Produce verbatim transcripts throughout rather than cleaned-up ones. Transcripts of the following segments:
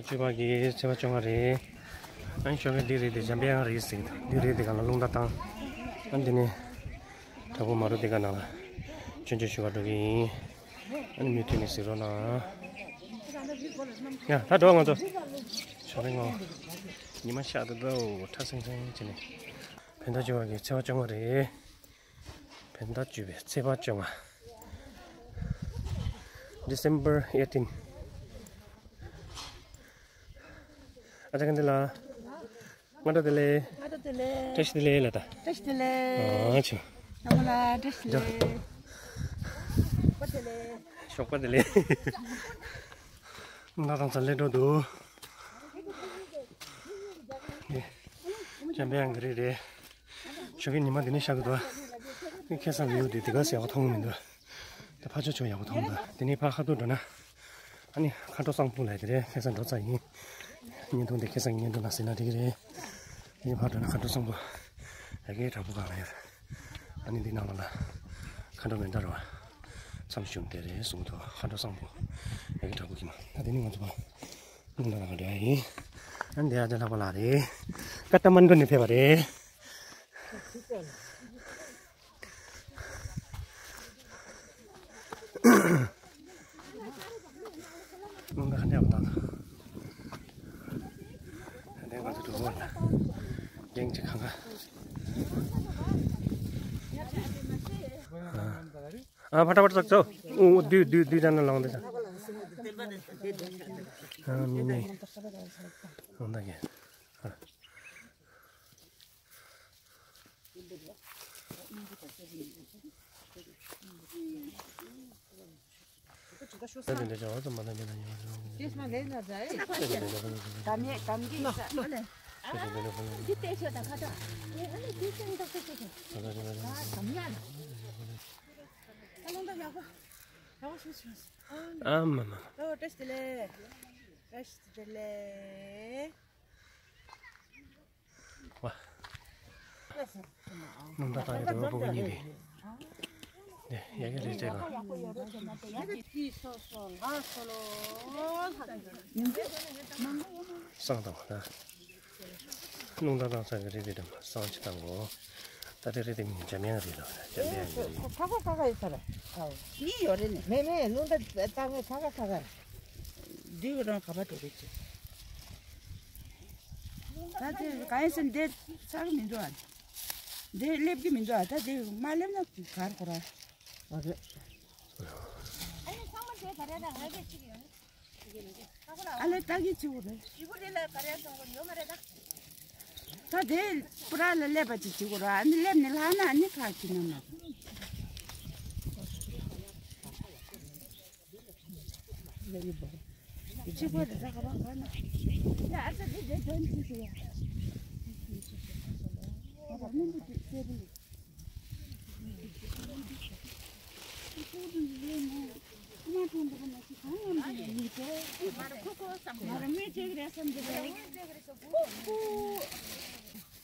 བཅུ་པ་གི་ཚེས་པ་བཅོ་ལྔ་རེད། ཨ་ནི་ཞོགས་ཀས་འདི་རེད་དེ་འཇམ་པའི་དབྱངས་རེད་ཟེར་གི་འདུག་འདི་རེད་དེ་ག་ལ་རླུང་རྟ་བཏང་། ཨ་ནི་འདི་ནས་དྲག་པོ་མ་རུ་དེ་ག་ནང་ལ་སྤྱོད་འཇུག་ཞུ་བར་འགྲོ་གི་ཡིན། ཨ་ནི་མུ་མཐུད་ནས་གཟིགས་རོགས་གནང་། ཡ་ད་འགྲོ་ང་ཚོ། ཞོགས་པའི་ངོ་། ཉི་མ་ཤར་འདུག་འགྲོ་ཁྲ་སིང་སིང་བྱས་ནས། བོད་ཟླ་བཅུ་པ་གི་ཚེས་པ་བཅོ་ལྔ་རེད། བོད་ཟླ་བཅུ་པའི་ཚེས་པ་བཅོ་ལྔ། December eighteen། ཨ་ཅག་ག་འདི་ལ། སྔ་དྲོ་བདེ་ལེགས། སྔ་དྲོ་བདེ་ལེགས། བཀྲ་ཤིས་བདེ་ལེགས་ལ་ད། བཀྲ་ཤིས་བདེ་ལེགས། ཨ་ཆུ། རྣམ་པ་ལ་བཀྲ་ཤིས་བདེ་ལེགས། ཞོགས་པ་བདེ་ལེགས། ཞོགས་པ་བདེ་ལེགས། ང་དང་ཚ་ལེ་འགྲོ་འདུག་འདི་འཇམ་པའི་དབྱངས་ཀྱི་རི་རེད། ཞོགས་ཀའི་ཉི་མ་འདི་ནས་ཤར་གི་འདུག་ཁ་སང་ལ་ཡོད་དེ་དེ་ག་ཟེར་ཡག་པོ་མཐོང་གི་མི་འདུག་ད་ཕར་ཕྱོགས་ཕྱོགས་ཡག་པོ་མཐོང་གི་འདུག་དེ་ནས་ཕར་ཁ་ཐུག་འགྲོ་ན། ཨ་ནི་མཁའ་འགྲོ་བསང་ཕུ་ལ་དེ་རེད། ཁ་སང་འགྲོ་ཚར་ཡིན། བརྙན་ཐུང་དེ་ཁ་སང་གི་བརྙན་ཐུང་ནང་གཟིགས་ན་འགྲིག་གི་རེད། དེ་ནས་ཕར་འགྲོ་ན་མཁའ་འགྲོ་བསང་ཕུ། ཡ་གི་དྲག་པོ་གང་ལ་ཡོད། ཨ་ནི་འདི་ནང་ལ་ལ། མཁའ་འགྲོ་མེ་མདའ་རེད་པ། མཚམས་བཞུགས་དེ་རེད་གསུང་ཐོག་མཁའ་འགྲོ་བསང་ཕུ། ཡ་གི་དྲག་པོ་གི་མ། ད་དེ་ནི་ང་ཚོ་པ། ལུང་ད་རང་འདྲ་ཡིན། ཨ་འདི་ཨ་ཅག་ལྷག་པ་ལགས་རེད། ཀ་ཏ་མན་གྲུ་ནས་ཕེབས་པ་རེད། ལུང་ད་ཧ་འདྲ་བ་དང་། ཨ་འདི་ང་ཚོ་འགྲོ་བ་ལ། རྒྱན་གྱི་ཁང་ཁ། ཨ། ཨ་ཕ་ཏྲ་ཕ་ཏྲ་ཙག་ཙོ། ཨུ་ཨུ་དུ་དུ་དུ་ད་ན་ལོང་དེ་ཙ། ཨ་མི་མི། ལོང་ད་གེ། ཨ། ད་དེ་འདྲ་བྱ་བ་ཙམ་མ་ན་མི་ན་ཉོ་རེད། ད་མེད་ད་མེད་ས་ཨ་ལེ། འདི་ལྟས་ཤོད་ད་ཁ་ཏ། ཨ་ལེ་འདི་ཅན་ཏོག་ཏོག་ཏོག་ཏོག་ད་ད་ད་ད། ད་དམ་ཡ་ལ། ད་ལོང་ད་ཡག་པོ། ཡག་པོ་ཞུ་ཞུ། ཨ་མ་མ། ཨོ་བཀྲ་ཤིས་བདེ་ལེགས། བཀྲ་ཤིས་བདེ་ལེགས། ཝ། ལུང་ད་ད་ཡོད་དོ་པོ་གཉིས་དེ། དེ་ཡ་གི་རེད་ཅེས་ག་སང་དང་ད། ལུང་ད་དང་ས་གི་རེད་དེ་དམ་སང་ཅི་དང་གོ་ད་དེ་རེད་དེ་མིན་འཇམ་ཡང་རེད་ལ་འཇམ་ཡང་རེད། ཁ་ཁ་ཁ་ཁ་ཡིན་ས་རེད། ཨའོ། གཉིས་ཡོད་རེད་ནི། མེད་མེད་ལུང་ད་ད་ངས་ཁ་ཁ་ཁ་ཁ་རེད། འདི་གི་རང་ག་པ་འགྲོ་གི་ཅི། ད་དེ་ག་ཡིན་ཟེར་འདི་ཚར་མི་འགྲོ་ཨ། འདི་སླེབས་ཀྱི་མི་འདུག་ཨ། ད་འདི་མ་སླེབས་ན་གར་གོ་ར། ཨ་རེད། ཨ་ལེ་ད་གི་ཅི་གོ་རེད། ད་དེ་པུ་ར་ལ་སླེབས་པ་ཅི་ཅི་གོ་ར། ཨ་ནི་སླེབས་ནི་ལྷག་ན་ཨ་ནི་ཁ་ཅི་ན་མ།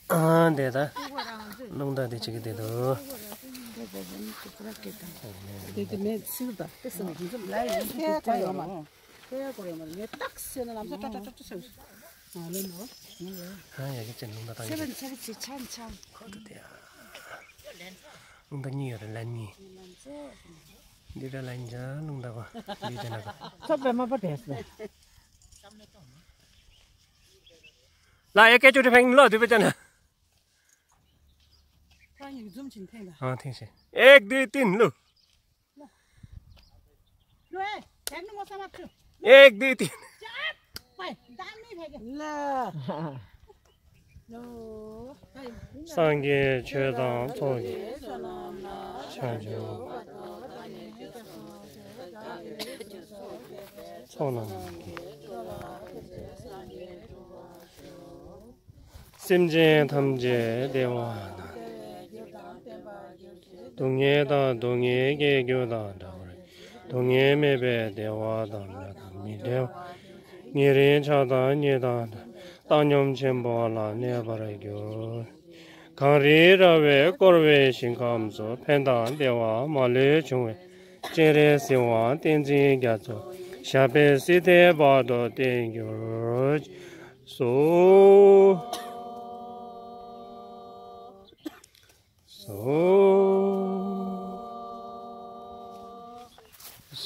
ཨ་འདི་ད། ལུང་ད་འདི་ཅིག་འདི་འདུག་དེ་དེ་མེད་སིལ་ད། དེ་སིལ་ད། ལ་ཡོང་དེ་ད་ཡོང་མ། དེ་གོ་ཡོང་མ་ངས་ཏག་སེ་ན་ལམ་ས་ཏྲ་ཏྲ་ཏྲ་ཏྲ་སེ། ང་ལོ་ནོ། ཨ་ཡ་གི་ཅན་ལུང་ད་ད་ཡོད། ཚེ་བ་ཚེ་བ་ཅི་ཆང་ཆང་། ཁོ་ད་དེ་ཨ། ལུང་ད་གཉིས་ཡོད་རེད་ལན་གཉིས། འདི་ད་ལན་ཅང་ལུང་ད་གོ། འདི་ཅན་ན་གོ། ཚོ་པེ་མ་པ་དེ་སེ། ལ་ཡ་སྐད་ཅོ་ཏི་ཕེང་ལོ་དུ་པེ་ཅན། ཨ་ཐེངས་ཤིག་ཨེག་དུ་ཏིན་ལུ། ཨེག་དུ་ཏིན། སངས་རྒྱས་ཆོས་དང་ཚོགས་ཀྱི་བྱང་ཆུབ་ཚོགས་རྣམས་ཀྱི། སེམས་ཅན་ཐམས་ཅད་བདེ་བ་དང་། སྡུག་བསྔལ་དང་སྡུག་བསྔལ་སྐྱེ་རྒྱུ་དང་འདྲ་བར་སྡུག་བསྔལ་མེད་པའི་བདེ་བ་དང་འདྲ་དང་མི་བདེ་བ། ཉེ་རིང་ཆགས་སྡང་གཉིས་དང་འདྲ་བཏང་སྙོམས་ཆེན་པོ་ལ་གནས་པར་འགྱུར། གངས་རི་ར་བས་བསྐོར་བའི་ཞིང་ཁམས་སུ་ཕན་དང་བདེ་བ་མ་ལུས་འབྱུང་བའི་སྤྱན་རས་གཟིགས་དབང་བསྟན་འཛིན་རྒྱ་མཚོ་ ཞབས་པད་སྲིད་མཐའི་བར་དུ་བརྟན་གྱུར་ཅིག། སོ། སོ།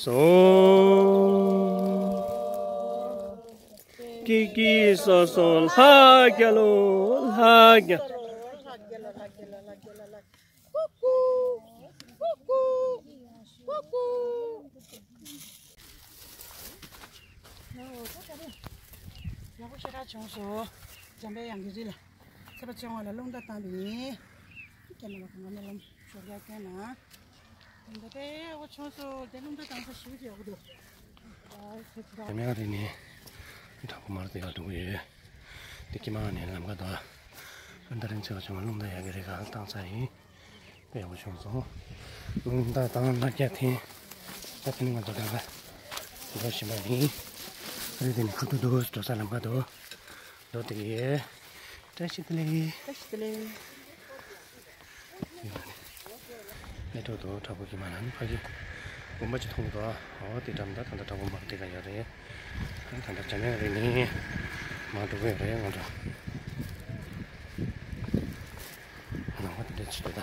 སོ། ཀི་ཀི་སོ་སོ་ལྷ་རྒྱལ་ལོ། ལྷ་རྒྱལ། ཀུ་ཀུ། ཀུ་ཀུ། ཀུ་ཀུ། ཡག་པོ་ཞེ་དྲག་བྱུང་སོང་། འཇམ་པའི་དབྱངས་ཀྱི་རི་ལ་ཚེས་པ་བཅོ་ལྔ་ལ་རླུང་རྟ་བཏང་བ་ཡིན། ཁྱེད་རྣམ་པ་གང་ག་སྨོན་ལམ་ཞུ་རྒྱུ་བསྐྱལ་ན། འདི་འདྲ་ཡག་པོ་བྱུང་སོང་། དེ་རླུང་རྟ་བཏང་ས་ཞེ་པོ་ཅིག་ཡག་པོ་འདུག། ཨ་ཁྱེད་ཚོ། འཇམ་དབྱངས་རི་ནས་བྲག་ཕུག་མར་དེ་ག་འགྲོ་གི་ཡོད། དེ་ཀི་མ་ནས་ལམ་ཁ་དང་། རླུང་རྟ་རིང་ཆེ་བ་བྱུང་། རླུང་རྟ་ཡག་གི་རེད། གང་བཏང་ས་ཡིན། དཔེ་ཡག་པོ་བྱུང་སོང་། རླུང་རྟ་དང་ལྷ་རྒྱལ་འཐེན། ད་དེ་ནི་ང་ཚོ་ད་ལྟ་འགྲོ་བཞིན་པ་ཡིན། རི་དེ་ནི་ཁུ་ཏུ་འདུག། འགྲོ་ས་ལམ་ཁ་འདུག། འགྲོ་དེ་གི། བཀྲ་ཤིས་བདེ་ལེགས། བཀྲ་ཤིས་བདེ་ལེགས། མེ་ཏོག་དང་བྲག་ཕུག་གི་མ་ལ་ནི་ཕ་གི་དགོན་པ་ཅིག་མཐོང་གི་འདུག། ཨ། འོ་དེ་འགྲམ་ད་ད་ལྟ་བྲག་ཕུག་མར་དེ་ག་ཡོད་རེད། ད་ལྟ་འཇམ་དབྱངས་རི་ནས་མར་འགྲོ་གི་ཡོད་རེད། ང་ཚོ་ནང་པ་དེ་འདྲ་ཅིག་འདུག་ད།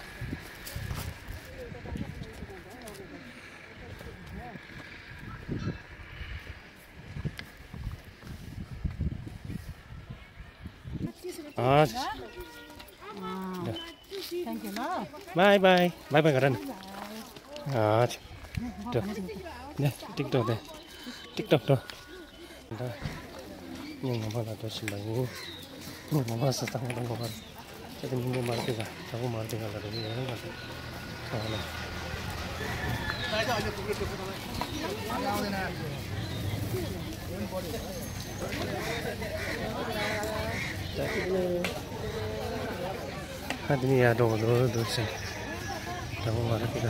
ཨ། Thank you, love. Bye bye. Bye bye ག་རེ་ན། ཨ། ཏོ། ནེ་ཊིག་ཊོག་དེ། ཊིག་ཊོག་ཏོ། ད་ངས་ངོ་མ་ལ་འགྲོ་བཞིན་པ་ཡིན། ངས་ངོ་མ་ཟེར་ཙང་ངོ་མ་ལ་ངོ་མ་ལ། ཁྱེད་ཀྱི་མིང་པོ་མར་དེ་ག་བྲག་ཕུག་མར་དེ་ག་ལ་རེ་ཡོད་རེད་ང་ཚོ། ཨ་ལ། ཨ་དེ་ནས་ཡར་འགྲོ་དགོས་འདུག་འདུག་ཟེར། བྲག་ཕུག་མར་དེ་ག།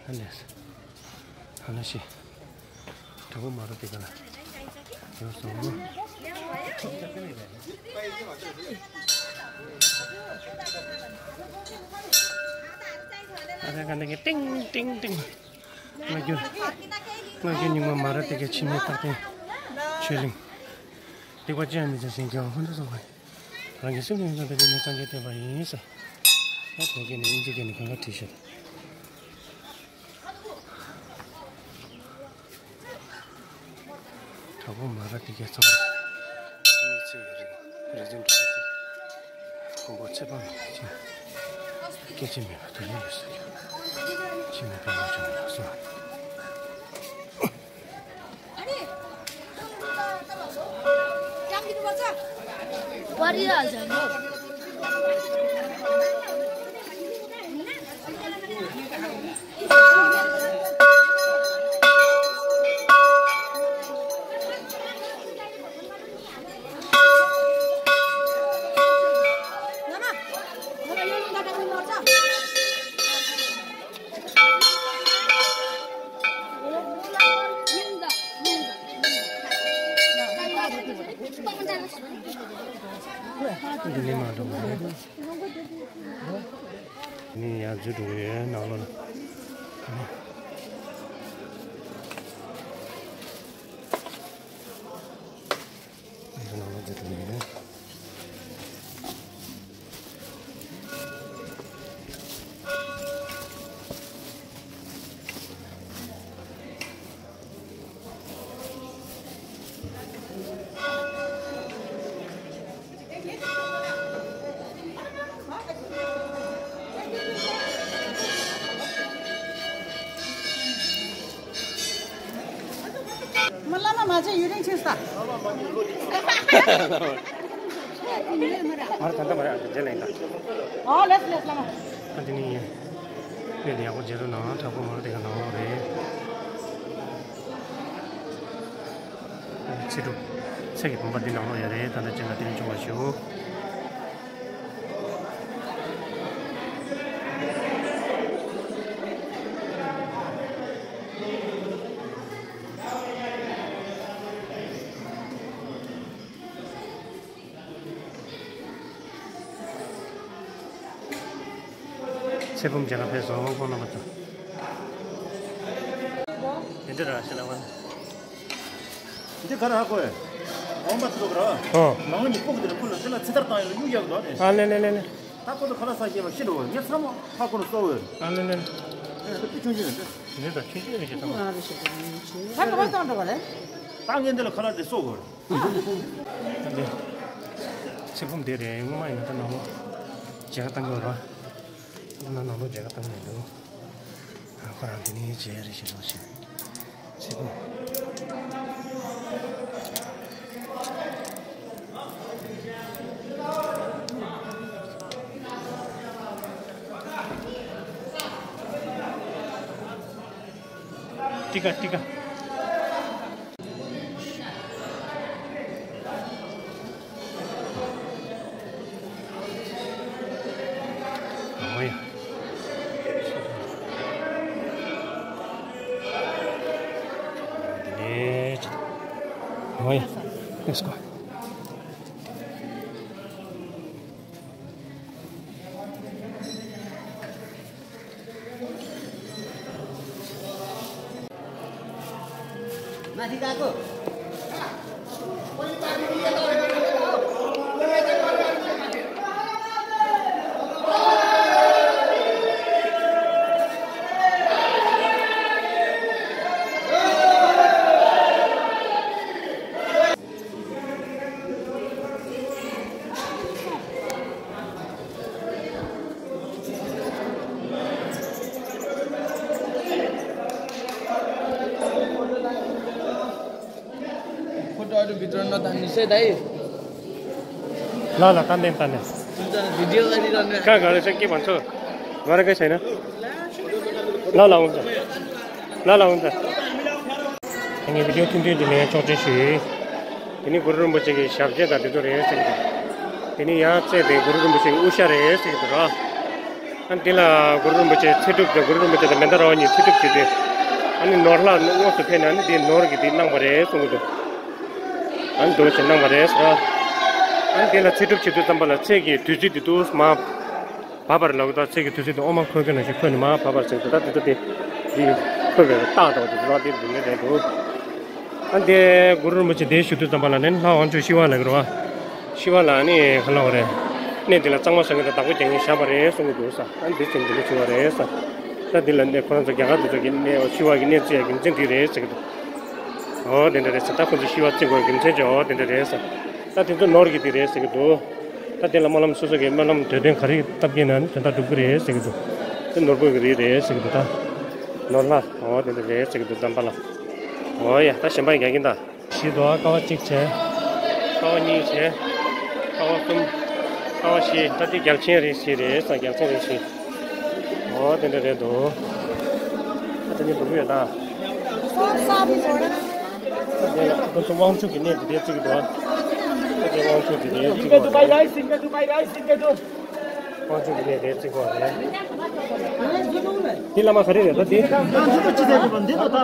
ཨ་ལས། ཨ་ལས་ཤི། བྲག་ཕུག་མ་རུ་དེ་ག་ལ་ཡོད་སོང་། ཨ་ད་ག་འདི་གི་ཏིང་ཏིང་ཏིང་། སྔ་འགྱུར། སྔ་འགྱུར་རྙིང་མ་མ་རུ་དེ་གའི་འཆི་མེད་རྟག་བརྟན་ཆོས་གླིང་། སྡིག་པ་ཅི་ཡང་མི་བྱ་ཞིང་དགེ་བ་ཀུན་དུ་སྩོལ་བ་ཡི། རང་གི་སེམས་ནི་ཡོངས་སུ་འདུལ་བའི་ནི་སངས་རྒྱས་བསྟན་པ་ཡིན་ཟེར། ད་བོད་སྐད་ནས་དབྱིན་ཇི་སྐད་ནས་གང་ག་བྲིས་ཤག། བྲག་ཕུག་མ་ར་དེ་གའི་ཚང་མ་གནས་ཚུལ་ཡོད་རེད། རེ་འདུན་འགྲོ་གི་ཚེ་མགོན་པོ་ཚེ་དཔག་མེད་ཀྱི་སྐད་ཅིག་མེད་པ་དུ་ཡིན་ལ་སོགས་ཀྱང་། འཆི་མེད་པའི་ངོ་བོ་ཅན་ལ་སོགས། འདི་ནས་མར་འགྲོ་དགོས་རེད། འདི་ནས་ཡར་འཛུལ་འགྲོ་གི་ཡོད་ནང་ལོགས་ལ། འདི་ནང་ལོགས་འཛུལ་འགྲོ་གི་ཡོད། མ་བླ་མ་མ་བྱས་ཡུན་རིང་ཕྱིན་ས། མར་ད་ལྟ་མ་རེད། རྗེས་ལ་ཡིན་ད། ཨོ་ལེས་ལེས་བླ་མ། ཨ་དེ་ནི་ཡིན། དཔེ་ཡག་པོ་མཇལ་རོགས་གནང་། དྲག་པོ་མ་རེད། དེ་ག་ནང་ལོགས་རེད། ཚེ་སྒྲུབ། ཚེ་གི་བུམ་པ་འདི་ནང་ལོགས་ཡོད་རེད། ད་ལྟ་ཅན་ག་དེ་རིང་བྱུང་བ་ཞུ། ཚེ་བུམ་མཇལ་ག་ཕེབས་སོང་། ཁོང་རྣམ་པ་ཚོ། དེ་འདྲ་ར་ཤི་ལ་བ། འདི་ག་ར་ཧ་གོ་ཨེ། འོང་པ་ཚོ་ག་ར། ཨོ། ནང་ནི་ཕུག་དེར་ཕུ་ལ་དེ་ལ་ཚེ་ཐར་བཏང་ཡོད་ལ་གཡུག་ཡག་འདུག་ཨ་ནི། ཨ་ལེ་ལེ་ལེ་ལེ། ད་ཁོ་ཚོ་ཁ་ལག་ཟ་ཤེས་པ་ཤི་འགྲོ་བ། ངས་ཚང་མ་ཧ་གོ་ནས་གསོ་བས། ཨ་ལེ་ལེ་ལེ། ཨེ་དེ་ཆུང་ཆུང་རེད། འདི་ད་ཆུང་ཆུང་རེད་ཤི་ད་མ། ད་ག་པར་བཏང་འགྲོ་བ་ལེ། ད་ངས་འདི་ལ་ཁ་ལག་དེ་གསོ་དགོས། ཚེ་བུམ་དེ་རེད། སྔོན་མ་ཡིན་ན་ད་ནང་ལོགས་མཇལ་ཁ་བཏང་གི་ཡོད་ར། ད་ནང་ལོགས་མཇལ་ཁ་བཏང་མི་འདུག་ཁོ་རང་དེ་ནས་མཇལ་རེ་ཞིག་ལོག་ཞིག་ཚེ་བུམ། ཏི་ཀ་ཏི་ཀ། ཨོ་ཡ། འདི་ནས་ཅི། ཨོ་ཡ། Let's go. ཁོ་ཏྲ་ཏྲ་བི་ཏྲ་ན་ད་ནི་སེ་ད་ཡི། ལ་ལ་ཏན་ཏན་ཏན་ཏན། ད་བི་ཌི་ཡོ་ལ་རི་ར་ནི། ཀ་ག་རེ་ཅག་གི་བང་ཚོ། ང་ར་ག་ཤེ་ན། ལ་ལ་འོང་ཚ། ལ་ལ་འོང་ཚ། ངའི་བི་ཌི་ཡོ་ཐུང་ཐུང་འདི་ནས་ཆོག་མཆན་ཞུས། དེ་ནི་གུ་རུ་རིན་པོ་ཆེ་གི་ཞབས་རྗེས་དང་དེ་ཚོ་རེད་ཟེར་གི་འདུག་དེ་ནི་ཡང་རྩེ་དེ་གུ་རུ་རིན་པོ་ཆེ་གི་དབུ་ཞྭ་རེད་ཟེར་གི་འདུག་ར། ཨ་ནི་དེ་ལ་གུ་རུ་རིན་པོ་ཆེ་ཚེ་སྒྲུབ་དང་གུ་རུ་རིན་པོ་ཆེ་དང་མན་དཱ་ར་བ་གཉིས་ཚེ་སྒྲུབ་བྱེད་དུས། ཨ་ནི་ནོར་ལྷ་དངོས་སུ་ཕེབས་ནས་ཨ་ནི་དེ་ནོར་གྱི་དེ་གནང་བ་རེད་གསུང་གི་འདུག་ཨ་ནི་འདུག་བྱས་གནང་བ་རེད་ཟེར། ཨ་ནི་དེ་ལ་ཚེ་སྒྲུབ་བྱེད་དུས་ཙམ་པ་ལ་ཚེ་གི་བདུད་རྩི་དེ་འདུག་མ། བབས་པར་ལབ་ཀྱི་འདུག་ཚེ་གི་བདུད་རྩི་དེ་ཨོ་མ་ཁོལ་གྱི་ནང་བཞིན་ཁོལ་ནས་མར་བབས་པར་བྱས་འདུག་ད་དེ་ཚོ་དེ་འདི་ཁོལ་བའི་རྟགས་འདྲ་བོ་དེ་ཚོ་ར་དེ་འདི་འདྲ་རེད་འདུག་ཨ་དེ་གུ་རུ་རིན་པོ་ཆེ་དེ་བཞུགས་དུས་ཙམ་པ་ལ་ནི་ལྷ་དབང་ཕྱུག་ཤི་བ་ལབ་ཀྱི་རེད་བ། ཤི་བ་ལ་ནི་ག་ལབ་དགོས་རེད། གནས་འདི་ལ་གཙང་མ་བཟོ་མཁན་དང་བདག་པོ་རྒྱག་མཁན་བཞག་པ་རེད་གསུང་གི་འདུག་ས། ཨ་འདི་ཚེ་འདི་འདྲ་བྱུང་བ་རེད་ས། ད་འདི་ལ་ནི་ཁོ་རང་ཚོ་རྒྱ་གར་དེ་ཚོ་གི་གནས་ཤི་བ་གི་གནས་བརྩི་ཡག་གི་མཚན་འདི་རེད་ཟེར་གྱི་འདུག་ཨོ་དེ་འདྲ་རེད་ཟེར། ད་ཁོ་ཚོ་ཤི་བ་བརྩི་དགོས་རྒྱུ་མཚན་ཅིག་ཨོ་དེ་འདྲ་རེད་ཟེར། ད་དེ་ཚོ་ནོར་གྱི་དེ་རེད་ཟེར་གྱི་འདུག་ད་དེ་ལ་སྨོན་ལམ་སོ་སོ་གི་སྨོན་ལམ་འདོད་དོན་ག་རེ་བཏབ་ཀྱིན་ན་ནི་དོན་དག་འགྲུབ་ཀྱི་རེད་ཟེར་གྱི་འདུག་དེ་ནོར་བུ་གི་རིགས་རེད་ཟེར་གྱི་འདུག་ད་ནོར་ལྷ་ཨོ་དེ་འདྲ་རེད་ཟེར་གྱི་འདུག་ཛམ་བྷ་ལ། ཨོ་ཡ་ད་གཞན་པ་ཡི་རྒྱག་གིན་ད། བཞི་འདུག་ཀ་བ་གཅིག་བྱས། ཀ་བ་གཉིས་བྱས། ཀ་བ་གསུམ། ཀ་བ་བཞི། ད་དེ་རྒྱལ་ཆེན་རིགས་བཞི་རེད་ས། རྒྱལ་ཆེན་རིགས་བཞི། ཨོ་དེ་འདྲ་རེད་འདུག་ད་དེ་ནི་འགྲོ་གི་ཡོད་ད། ད་དེ་ལ་ཁོ་ཚོ་དབང་ཕྱུག་གི་གནས་དེ་འདྲ་བརྩི་གི་འདུག་ད་དེ་དབང་ཕྱུག་དེ་འདྲ་བརྩི་གི་འདུག་དབང་ཕྱུག་གི་གནས་དེ་བརྩི་གི་ཡོད་རེད། འདི་བླ་མ་ག་རེ་རེད་ད་འདི། ད་འདི་ཚོ་ཅི་ཟེར་གྱི་འདུག་འདི་ཚོ་ད་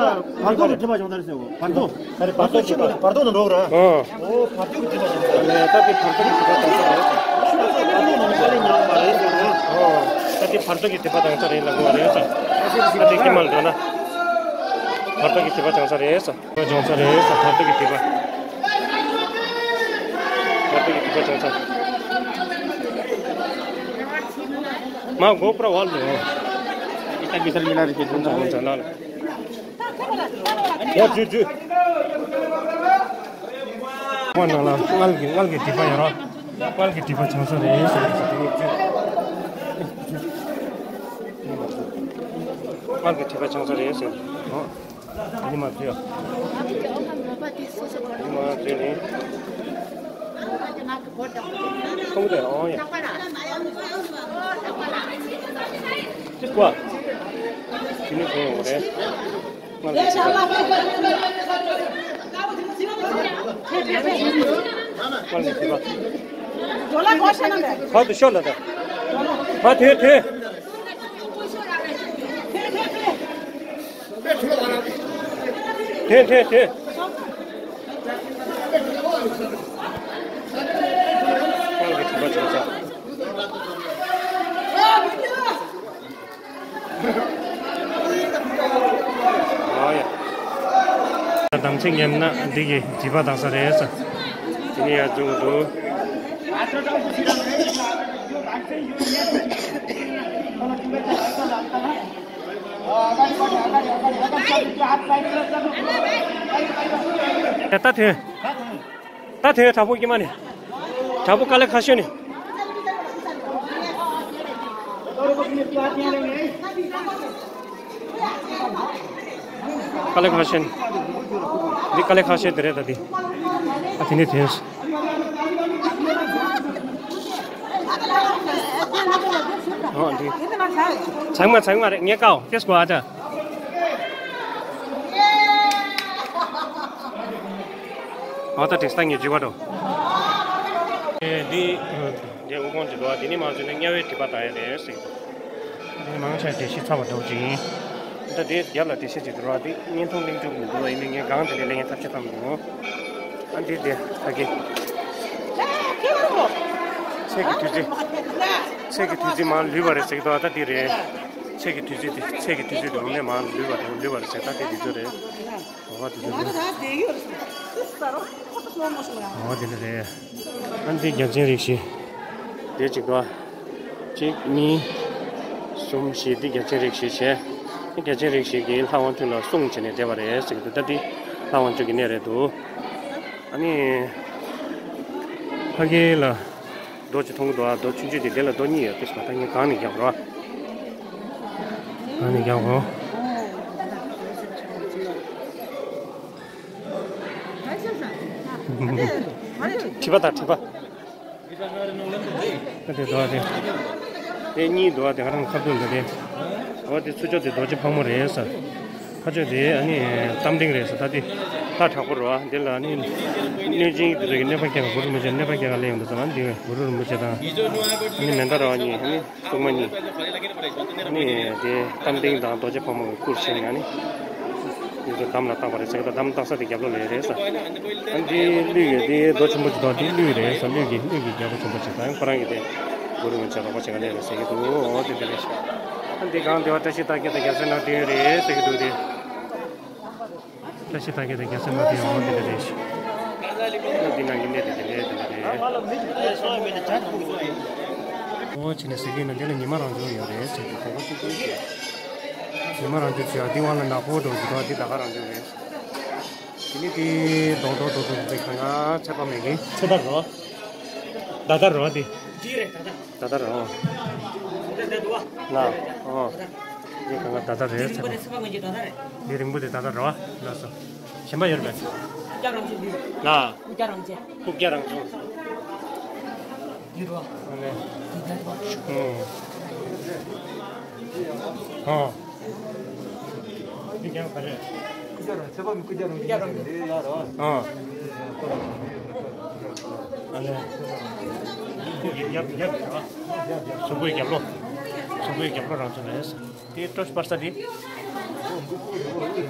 བར་དོ་གི་སྒྲིབ་པ་སྦྱོང་ས་རེད་ཟེར་གོ་བར་དོ། ཨ་རེ་བར་དོ་ཅིག་བར་དོ་ནང་འགྲོ་གི་ར། ཨོ། ཨོ་བར་དོ་གི་སྒྲིབ་པ་སྦྱོང་ས་རེད། ད་འདི་བར་དོ་གི་སྒྲིབ་པ་སྦྱོང་ས་རེད། བར་དོ་ནང་ནས་དཀའ་ལས་མྱངས་པ་རེད་ཟེར་གོ། ཨོ། ད་འདི་བར་དོ་གི་སྒྲིབ་པ་སྦྱོང་ས་རེད་ལབ་དགོས་པ་རེད་ས། ད་འདི་ཀྱི་མ་འགྲོ་ན། བར་དོ་གི་སྒྲིབ་པ་སྦྱོང་ས་རེད་ས། སྒྲིབ་པ་སྦྱོང་ས་རེད་ས། བར་དོ་གི་སྒྲིབ་པ། བར་དོ་གི་སྒྲིབ་པ་སྦྱོང་ས། མ་གོ་པྲ་བ་ལོ། ཨི་ཏ་གི་སར་མི་ལ་རི་ཀེ་ཐོན་ད་ཧོན་ཙ་ན་ལ། ཡ་ཇུ་ཇུ། མ་ན་ལ་མངལ་གྱི་མངལ་གྱི་སྒྲིབ་པ་ཡོད་ར། མངལ་གྱི་སྒྲིབ་པ་སྦྱང་ས་རེད་ཟེར་གྱི་འདུག་མངལ་གྱི་སྒྲིབ་པ་སྦྱང་ས་རེད་ཟེར། ཨོ། ཨ་ནི་མ་བཟོས་ཡ། ཨ་ནི་མ་བཟོས་ནི། ཁོང་དེ་ཨོ་ཡ། ཅི་ཀོ། ནི་ཐོན་ཡོང་གི་རེད། སྔར་གྱི་བྱིས་པ། སྔར་གྱི་བྱིས་པ། ཕར་དུ་ཤོག་ལ་ད། ཕར་ཐོན་ཐོན། ཐོན་ཐོན་ཐོན། སྔར་གྱི་བྱིས་པ་བྱིས་པ། ཨོ་ཡ། དམ་ཚིག་ཉམས་ན་འདི་གི་བྱིས་པ་དག་ས་རེད་ས། དེ་ནས་ཡར་འཛུལ་འདུག་ད་ད་དེ། ད་དེ་དྲག་པོ་སྐྱེ་མ་ནི། དྲག་པོ་དཀའ་ལས་ཁག་ཤོས་ནི། དཀའ་ལས་ཁག་ཤོས་ནི། འདི་དཀའ་ལས་ཁག་ཤོས་དེ་རེད་ད་འདི། ཨ་དེ་ནས་དེ། ཨོ་འདི། ཚང་མ་ཚང་མ་རེད་ངས་ཀའོ་ཁེས་གོ་ཨ་ཅག་ཨ་ད་དེ་སྟངས་ངས་བརྗོད་པ་འགྲོ། ཨེ་འདི། འདི་དབུ་དགོན་གྱི་འགྲོ་བ་འདི་ནི་མང་ཆེ་ནས་དམྱལ་བའི་སྒྲིབ་པ་དག་ཡ་རེད་ཟེར་གྱི་འདུག་འདི་མང་ཆེ་འགྲེལ་བཤད་ཚར་བ་འགྲོ་ཅིང་། ད་འདི་རྒྱབ་ལ་འགྲེལ་བཤད་ཅིག་འགྲོ་བ་འདི་བརྙན་ཐུང་གླེང་རྒྱུ་མི་འདུག་ཡིན་ནའི་ངས་གང་དེ་ལས་ལེན་ཐབས་ཤེས་བཏང་མི་འདུག་ཨ་འདི་དེ་ད་གི། ཚེས་ཀྱི་དུས་ཚོད། ཚེས་ཀྱི་དུས་ཚོད་མང་ལུས་པ་རེད་ཟེར་གྱི་འདུག་ད་འདི་རེད། ཚེས་ཀྱི་དུས་ཚོད་དེ་ཚེས་ཀྱི་དུས་ཚོད་དེ་འོ་ནས་མང་ལུས་པ་རེད་ལུས་པ་རེད་ཟེར་ད་འདི་འདི་ཚོ་རེད། འོ་དེ་ཚོ་རེད། འོ་དེ་འདྲ་རེད། ཨ་འདི་རྒྱལ་ཆེན་རིགས་བཞི། དེ་གཅིག་པ། གཅིག་གཉིས། གསུམ་བཞི་འདི་རྒྱལ་ཆེན་རིགས་བཞི་བྱས། རྒྱལ་ཆེན་རིགས་བཞི་གིས་ལྷ་དབང་ཕྱུག་ལ་སྲུང་བྱས་ནས་བསྡད་པ་རེད་ཟེར་གྱི་འདུག་ད་འདི་ལྷ་དབང་ཕྱུག་གི་གནས་རེད་འདུག་ཨ་ནི། ཕ་གི་ལ། རྡོ་གཅིག་མཐོང་གི་འདུག་ཨ། རྡོ་ཆུང་ཆུང་དེ་དེ་ལ་རྡོ་གཉིས་ཡོད་དེ་སོང་ད་ངས་གང་ནས་རྒྱག་རོགས། གང་ནས་རྒྱག་རོགས། ཁྲི་པ་དང་ཁྲི་པ། ཨ་དེ་འདུག་ཨ་དེ། དེ་གཉིས་འདུག་ཨ་དེ་ག་རང་ཁ་ཐུག་འདུག་དེ། འོ་དེ་ཚུར་ཕྱོགས་དེ་རྡོ་རྗེ་ཕག་མོ་རེད་ས། ཁ་ཕྱོགས་དེ་ཨ་ནི་གཏམ་ལྡིང་རེད་ས་ད་དེ། ལྷ་དྲག་པོ་རེད་བ་དེ་ལ་ཨ་ནི། གནོད་སྦྱིན་དེ་ཚོ་གི་གནོད་པ་སྐྱེལ་ག་གུ་རུ་རིན་པོ་ཆེ་གནོད་པ་སྐྱེལ་ག་སླེབས་ཡོང་འདུག་ས་ཨ་ནི་དེ་གུ་རུ་རིན་པོ་ཆེ་དང་། ཨ་ནི་མེ་མདའ་ར་བ་གཉིས་ཨ་ནི། སྲུང་མ་གཉིས། ནི་དེ་གཏམ་ལྡིང་དང་རྡོ་རྗེ་ཕག་མོ་གི་སྐུར་བཞེངས་ནས་ནི། དེ་ཚོ་འདམ་ལ་བཏགས་པ་རེད་ཟེར་གི་འདུག་འདམ་བཏགས་ས་དེ་རྒྱབ་ལོགས་ལ་རེད་ས། ཨ་འདི་གླུད་ཡོད་དེ་རྡོ་ཆེན་པོ་ཅིག་དང་དེ་གླུད་རེད་ས་གླུད་ཀྱི་གླུད་ཀྱི་རྒྱལ་པོ་ཆེན་པོ་ཅིག་དང་ཁོ་རང་གི་དེ་གུ་རུ་མི་ཆ་རོགས་པ་བྱེད་ག་ལས་རེད་ཟེར་གི་འདུག་འོ་དེ་འདྲ་རེད་ཤག་ཨ་འདི་གང་དེ་བ་བཀྲ་ཤིས་རྟགས་བརྒྱད་དང་རྒྱལ་སྲས་ནང་དེ་རེད་ཟེར་གི་འདུག་དེ། བཀྲ་ཤིས་རྟགས་བརྒྱད་དང་རྒྱལ་སྲས་ནང་དེ་འོང་དེ་འདྲ་རེད་ཤག་འདི་ནང་གི་གནས་དེ་དེ་འདྲ་དེ་འདྲ་རེད། འོ་ཅི་ནས་ཟེར་གི་ན་འདི་ལ་ཉི་མ་རང་བྱུང་ཡོད་རེད་ཟེར་གི་གོ་བ་ཅིག་ཅིག་ཉི་མ་རང་བྱུང་བྱས་འདི་བ་ལ་ནག་པོ་འགྲོ་གི་འདུག་འདི་ད་ག་རང་བྱུང་རེད། དེ་ནི་དེ་རྡོག་རྡོག་རྡོག་རྡོག་དེ་གང་ག་ཚད་པ་མེད་གི་ཚད་པ་རོ། ད་ད་རོ་དེ། འདི་རེད་ད་ད། ད་ལྟ་རང་། ལ། ཨོ། འདི་གང་ག་ད་ལྟ་རེད་ཟེར། འདི་རིང་པོ་དེ་ད་ལྟ་རེད་བ། ལགས་སོ། གཞན་པ་ཡོད་རེད་པས། ལ། ཨོ་ལེ། ཁུག་རྒྱ་རང་བྱུང་། ཨོ། ཨོ། འདི་ཀྱང་ག་རེ། ཨ། ཨ་ལེ། ཁོ་གི་རྒྱབ་རྒྱབ་རེད་བ། གཟུགས་པོའི་རྒྱབ་ལོགས། གཟུགས་པོའི་རྒྱབ་ལོགས་རང་ཚོ་རེད། དེ་ཀྲོ་སྤར་ས་དེ།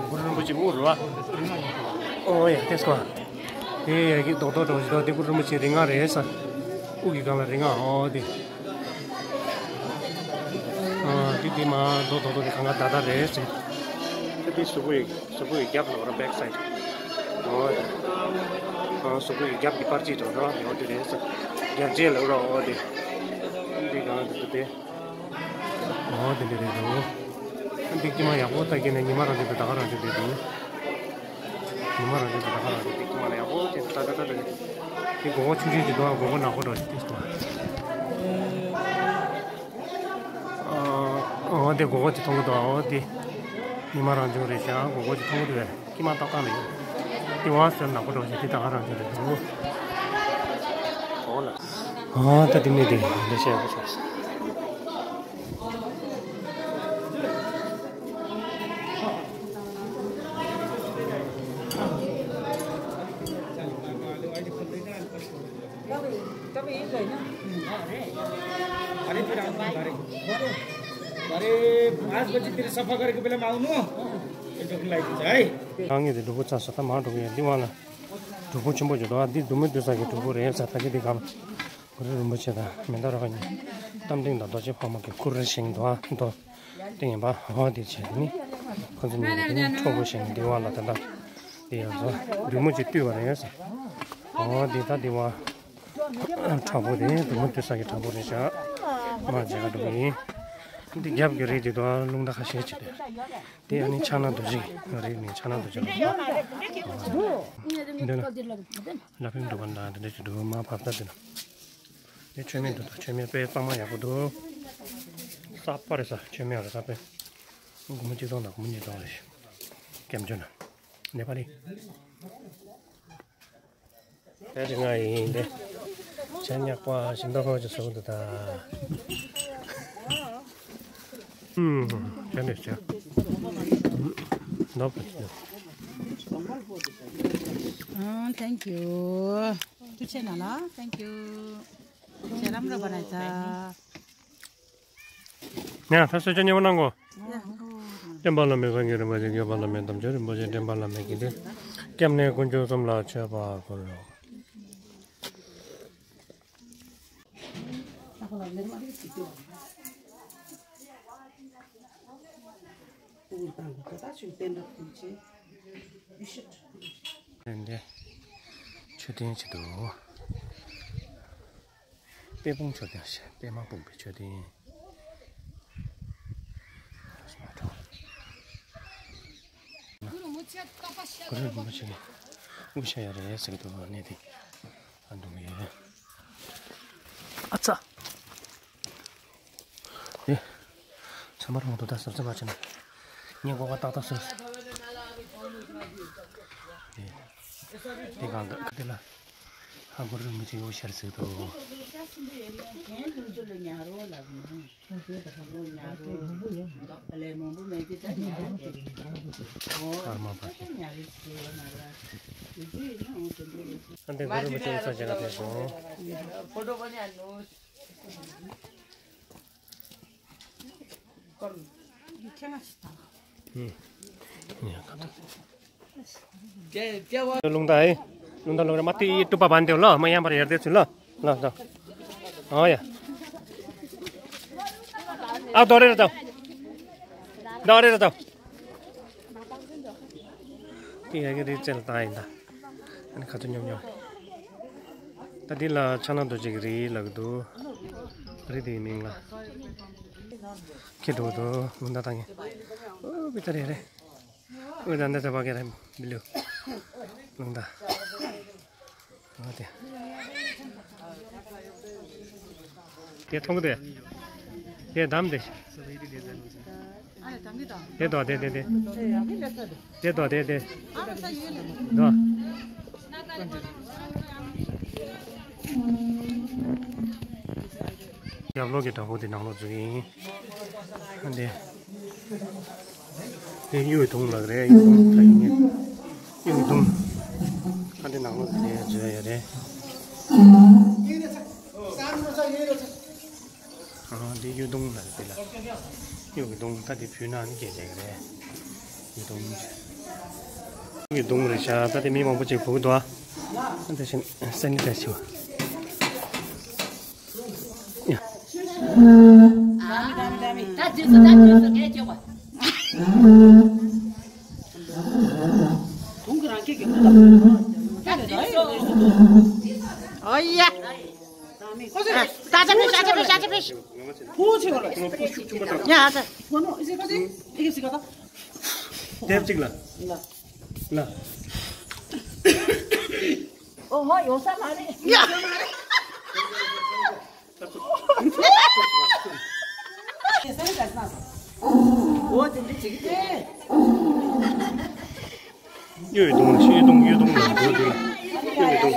གུ་རུ་རིན་པོ་ཆེ་དབུ་རུ་བ། ཨོ་ཡ་ཏེས་ཀོ། དེ་ཡ་གི་རྡོག་རྡོག་འདྲ་བོ་ཞིག་འདུག་དེ་གུ་རུ་རིན་པོ་ཆེ་རིགས་ལྔ་རེད་ས། དབུ་གི་སྒང་ལ་རིགས་ལྔ་ཨོ་དེ། ཨ་དེ་དེ་མ་རྡོག་རྡོག་རྡོག་དེ་གང་ག་ད་ད་རེད་ཟེར། དེ་དེ་གཟུགས་པོ་ཡི་གཟུགས་པོ་ཡི་རྒྱབ་ལོགས་ར་བེག་སའིད། ཨོ་དེ། ཨ་གཟུགས་པོ་ཡི་རྒྱབ་ཀྱི་པར་ཅིག་འདྲ་བོ་ར་ཡོད་དེ་རེད་ཟེར། རྒྱབ་རྗེས་ལ་ར་ཨོ་དེ། དེ་གང་དེ་དེ་དེ། ཨོ་དེ་འདྲ་རེད་འདུག་ཨ་འདི་ཀྱི་མ་ཡག་པོ་ལྟ་གི་ནས་ཉི་མ་རང་བཞིན་དུ་ད་ག་རང་བཞིན་དུ་འདུག་ཉི་མ་རང་བཞིན་དུ་ད་ག་རང་བཞིན་དུ་ཀྱི་མ་ལ་ཡག་པོ་དེ་ད་ད་ད་ད་དེ་སྒོར་སྒོར་ཆུང་ཆུང་ཅིག་འདུག་ཨ་སྒོར་སྒོར་ནག་པོ་འདྲ་ཞིག་ཏིས་འདུག་ཨ་ཨོ་དེ་སྒོར་སྒོར་ཅིག་མཐོང་གི་འདུག་ཨོ་དེ་ཉི་མ་རང་བྱུང་རེད་ཤག་སྒོར་སྒོར་ཅིག་མཐོང་གི་འདུག་བས། ཀྱི་མ་ཏོག་ཏང་ནས་ཡོད། དེ་བ་ཟེར་ནག་པོ་འགྲོ་ཞིག་དེ་ད་ག་རང་བྱུང་རེད་འདུག་འོ་ལ། ཨ་ད་དེ་མི་དེ་ལས་བཤད་པ་ཆགས། तपाईँ यहीँ छ होइन? अरे फिर आउनु बारे। अरे पाँच बजीतिर सफा गरेको बेलामा आउनु। ए, डोक्नु लागि है। ཁང་གི་དེ་གྲུ་གུ་ཚ་ས་ད་མ་གྲུ་གུ་ཡ་འདི་བ་ལ་གྲུ་གུ་ཆེན་པོ་ཅིག་འདུག་ཨ་འདི་མདོ་སྨད་སྡོད་ས་གི་གྲུ་གུ་རེད་ས་ད་གི་འདི་གང་གུ་རུ་རིན་པོ་ཆེ་དང་མི་འདའ་ར་ག་ཉིད་རྟ་མགྲིན་དང་རྡོ་རྗེ་ཕག་མོ་གི་སྐུ་རུ་བཞེངས་འདུག་ཨ་མདོ། དེ་ཡིན་པ་འོ་དེ་བྱས་ནི་ཁོ་ཚོ་གཉིས་ཀྱི་ནི་ཁྲོ་བོ་ཞིག་འདི་བ་ལ་ད་ལྟ་དེ་ཡང་ཚོ་མདུང་མོ་ཅིག་བཏུས་པ་རེད་ཟེར། འོ་དེ་ད་དེ་བ་ཁྲ་བོ་དེ་མདུང་མོ་བཏུས་ས་གི་ཁྲ་བོ་རེད་ཤག་མ་བྱེད་ཀ་འགྲོ་གི་ཡིན། འདི་རྒྱབ་ཀྱི་རི་དེ་དུ་རླུང་རྟ་ཁ་ཤས་ཅིག་དེ་དེ་ཡང་ནི་ཕྱག་ན་རྡོ་རྗེ་རི་ནི་ཕྱག་ན་རྡོ་རྗེ་ལ་འདི་ལ་ལ་ཕན་འགྲོ་བ་འདྲ་འདི་འདྲ་ཅིག་འགྲོ་མ་བབ་ད་དེ་ལ། དེ་མཆོད་མེ་འདུག་ད་མཆོད་མེ་དཔེ་གཙང་མ་ཡག་པོ་འདུག་གསར་པ་རེད་ས་མཆོད་མེ་རེད་ས་དཔེ། སྒོར་མོ་གཅིག་སྟོང་དང་སྒོར་མོ་གཉིས་སྟོང་རེད། སྐྱབས་འཇོན་ན་ནེ་པ་ལི། དེ་རིང་ང་ཡིན་ཏེ། ཆ་ཉག་པ་ཞིམ་མདོག་ཁོག་ཅིག་བཟོ་འདུག་ད། ཨུམ། ཅན་དེ་ཅན། ནོ་པ་ཅན། ཨང་། Thank you. ཐུགས་རྗེ་གནང་ལ། Thank you. ཁྱེད་རང་རོགས་པ་ན་ད། ཡ་ད་གསོལ་ཇ་མཉེས་པོ་གནང་གོ། བསྟན་པ་བླ་མེད་སངས་རྒྱས་རིན་པོ་ཆེ། སྐྱོབ་པ་བླ་མེད་དམ་ཆོས་རིན་པོ་ཆེ། འདྲེན་པ་བླ་མེད་དགེ་འདུན། སྐྱབས་གནས་དཀོན་མཆོག་གསུམ་ལ་མཆོད་པ་ཕུལ་ལོ། འདི་མཆོད་རྟེན་ཅིག་འདུག་དཔལ་སྤུངས་མཆོད་རྟེན་ཞེས་པད་མ་སྤུངས་པའི་མཆོད་རྟེན། གུ་རུ་རིན་པོ་ཆེ་གི་དབུ་ཞྭ་ཡོད་རེད་ཟེར་གི་འདུག་གནས་དེ། ཨ་འདུག་གི་ཡོད། ཨ་ཚ། དེ། ཚང་མ་རང་དུ་ད་ཟབ་ཟབ་མ་བྱས་ན། ངས་གོ་བ་ཏག་ཏག་སོང་། དེ། དེ་གང་འདུག་དེ་ལ། ཧ་གོ་རུ་མི་ཚེ་ཡོད་ཤར་ཟིག་ཏུ། ཨ་མ་པ། ཨ་འདི་གོ་རུ་མི་ཚེ་ཡོད་ས་ཅེ་ག་དེ་སོང་། རླུང་རྟ་ཨེ། རླུང་རྟ་རླུང་ར་མ་ཏི་ཡི་ཏུ་པ་བན་དེ་ལོ་མ་ཡང་པར་ཡར་དེ་ཚུལ་ལོ། ལོ་ལོ། ཨོ་ཡ། ཨ་དོ་རེ་ར་དོ། དོ་རེ་ར་དོ། ཏི་ཡ་གི་རི་ཅལ་ཏ་ཡིན་ད། ཨ་ནི་ཁ་ཚུ་ཉོབ་ཉོབ། ད་འདི་ལ་ཕྱག་ན་རྡོ་རྗེ་གི་རི་ལབ་ཀྱི་འདུག་རི་དེའི་མིང་ལ། ཁྱེད་འགྲོ་འདུག་རླུང་རྟ་བཏང་ངེ། ཨོ་བི་ཏ་རེ་རེ། ཨོ་ད་འདི་ཚ་བ་གེ་རེ་བི་ལུ། རླུང་རྟ། ཨོ་དེ། དེ་མཐོང་གི་དེ། དེ་འདམ་དེ། དེ་དོ་དེ་དེ་དེ། དེ་དོ་དེ་དེ། དོ། རྒྱབ་ལོགས་ཀྱི་བྲག་ཕུག་དེ་ནང་ལོགས་འཛུལ་གྱི་ཡིན། འདི། དེ་གཡུ་ཡི་དུང་ལགས་རེད། གཡུ་དུང་ད་ཡིན་ངེས། གཡུ་ཡི་དུང་། ད་འདི་ནང་ལོགས་དེ་འཛུལ་ཡ་རེད། ཨ་འདི་གཡུ་དུང་ལ་དེ་ལ། གཡུ་གི་དུང་ད་དེ་བུ་ན་ནི་སྐད་ཆ་གི་རེད། གཡུ་དུང་། གཡུ་གི་དུང་རེད་ཤག་ད་དེ་མི་མང་པོ་ཅིག་བུ་གི་འདུག་ཨ་དེ་བཞིན་སེ་ནི་ཏེ་ཆུ། ཡ། ཨོ་ཡ། ད་ཅ་ཕེ་ཤ་ཅ་ཕེ་ཤ་ཅ་ཕེ་ཤ། ཕུ་ཆེ་བ་ལ། ཡ་ཨ་ཅ། ཁོ་ནོ་ཨི་ཟེ་ཁ་ཏེ་ཨི་གེ་སི་ཁ་ཏ། དེབ་ཅིག་ལ། ལ། ལ། ཨོ་ཧོ་ཡོང་ས་མ་རེད། ཡ། ཨོ་དེ་འདྲ་ཅིག་ཨེ། གཡུ་ཡི་དུང་ལ་ཤེས་དུང་གཡུ་དུང་ལ་འགྲོ་འདུག་གཡུ་ཡི་དུང་།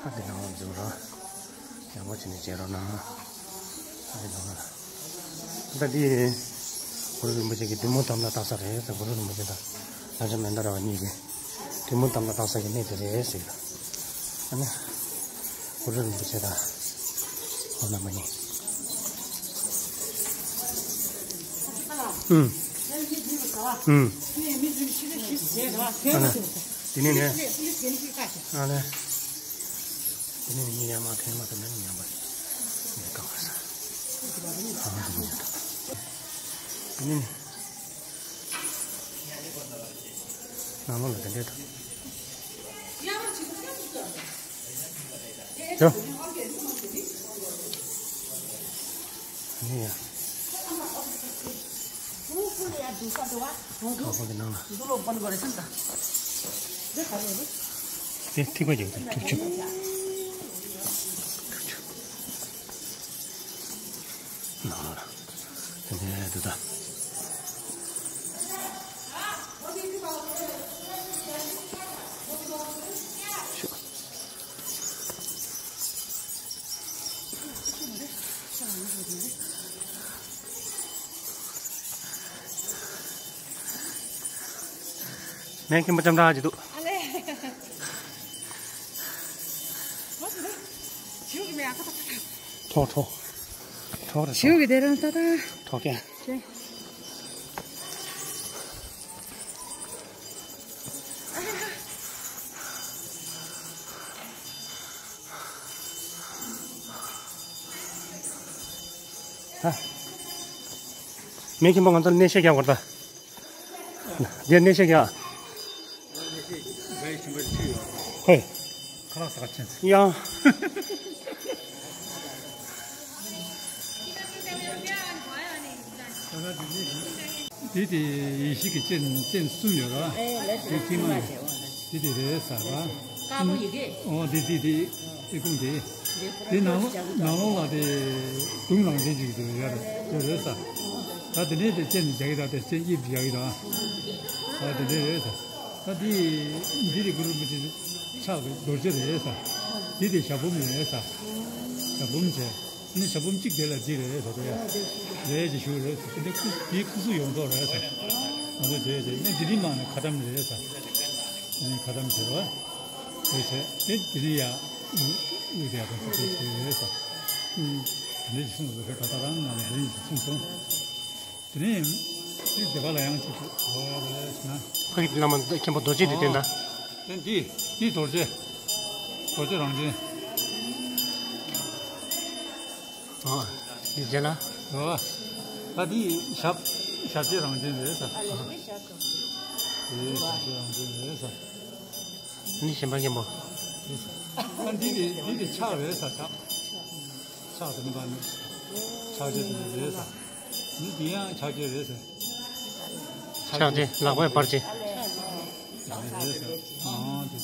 ཨ་དེ་ནང་ལ་འཛུལ་རོགས། ཡག་པོ་བྱས་ནས་བྱེད་རོགས་གནང་། ཨ་དེ་ནང་ལ། ད་འདི་གུ་རུ་རིན་པོ་ཆེ་གི་བདུད་མོ་དམ་ལ་བཏགས་ས་རེད་ཟེར། གུ་རུ་རིན་པོ་ཆེ་དང་ ལྷ་ལྕམ་མན་དཱ་ར་བ་གཉིས་ཀྱིས་ཐུན་མོང་གཏམ་དང་གཏམ་ས་ཀྱི་གནས་དེ་རེད་ཟེར་གྱི་འདུག་ཨ་ནི། གུ་རུ་རིན་པོ་ཆེ་དང་། ཁོང་རྣམ་པ་གཉིས། ཨུམ། ཨུམ། ཨ་ནི། དེ་ནས་ནི། ཨ་ནི། དེ་ནས་ནི་ཡར་མར་འཐེན་མ་ཐུབ་ན་ནི་ཉམས་པ་ནི་བཀག་པ་ས། ཨ་ནི། དེ་ནས་ནི། ནང་ལོགས་ལ་དེ་འདྲའི་ཐོག་ཡ། ནི་ཡ། ཁ་པར་གྱི་ནང་ལ། དེ་ཐིགས་པ་རྒྱག་དང་དྲུག་ཅུ། དྲུག་ཅུ། ནང་ལ། དེ་འདྲའི་འདུག་ད། མེ་ཁྱིམ་པ་ལྕམ་དྲག་ཅིག་འདུག་ཨ་ལེ། ཐོག་ཐོག་ཐོག་རེད། ཞུ་གི་དེ་རང་ཏག་ཏག་ཐོག་ཀྱང་། ཅེ། ད། མེ་ཁྱིམ་པ་ང་ཚོར་གནས་བཤད་རྒྱག་དགོས་ད། རྒྱལ་གནས་ཤིག་ཡ། ཧོꯏ། ཁ་ལག་ཟ་ག་ཕྱིན། ཡང་། འདི་དེ་ཡེ་ཤེས་ཀྱི་སྤྱན་སྤྱན་གསུམ་ཡོད་ར། འདི་ཐིག་མ་ཡོད། འདི་དེ་རེད་ཟ་ག་དཀར་པོ་ཡི་གེ། ཨོ་འདི་འདི་འདི་ཨི་ཁུང་དེ། འདི་ནང་ལོགས་ནང་ལོགས་ལ་དེ་དུང་རང་བཞིན་ཅིག་དེ་ཡོད་རེད་དེ་རེད་ཟ། ད་དེ་ནས་དེ་སྤྱན་རྒྱག་གི་ད་དེ་སྤྱན་དབྱིབས་རྒྱག་གི་ད། ད་དེ་འདྲ་རེད་ཟ། ད་འདི་འདི་རེད་གུ་རུ་རིན་པོ་ཆེ་ཕྱག་གི་རྡོ་རྗེ་རེད་ཟ། འདི་དེ་ཞབས་བུམ་རེད་ཟ། ཞབས་བུམ་བྱས། ནི་ཞབས་བུམ་གཅིག་དེ་ལ་འདི་རེད་ཟ་དེ་ཡ། རེད་ཅེས་ཞུ་རེད་ཟ། དེ་འདི་ཁུ་དེའི་ཁུ་ཚུར་ཡོངས་རྫོགས་རེད་ཟ། ང་ཚོ་བྱས་བྱས་ནི་འདི་རིང་མ་ནི་ཁ་ཏམ་རེད་ཟ། དེ་ནི་ཁ་ཏམ་བྱས་རོགས། རེད་བྱས་དེ་དེ་རིང་ཡ། དབུས་དེ་ཡ་དང་ཁུ་ཚུར་བྱས་རེད་ཟ། དེ་འདྲ་ཞིག་གསུངས་ཟ་ཟེར་ད་ད་རང་ང་ལ་དེ་རིང་ཞིག་གསུངས་སོང་། དེ་ནས་དེ་སྡེ་པ་ལ་ཡང་ཅིག་ཏུ་འོ་རེད་ན། ཕ་གི་བླ་མ་མཁན་པོ་རྡོ་རྗེ་འདི་བསྟན་ད། དེ་འདི་འདི་རྡོ་རྗེ། རྡོ་རྗེ་རང་བྱན། ཨ་འདི་རྗེ་ལ། འོ། ད་འདི་ཞབས་ཞབས་རྗེ་རང་བྱན་རེད་ས། ཨ་ལེ་འདི་ཞབས་དང་། འདི་ཞབས་རྗེ་རང་བྱན་རེད་ས། འདི་གཞན་པ་མཁན་པོ། ཨ་འདི་འདི་འདི་འདི་ཕྱག་རེད་ས་ཕྱག་ཕྱག་དེ་ནི་པ་ནི། ཕྱག་རྗེས་དེ་ནི་རེད་ས། ནི་དེ་ཡང་ཕྱག་རྗེས་རེད་ས། ཕྱག་རྗེས་ལག་པའི་བར་རྗེས། རེད་ས། ཨང་དེ།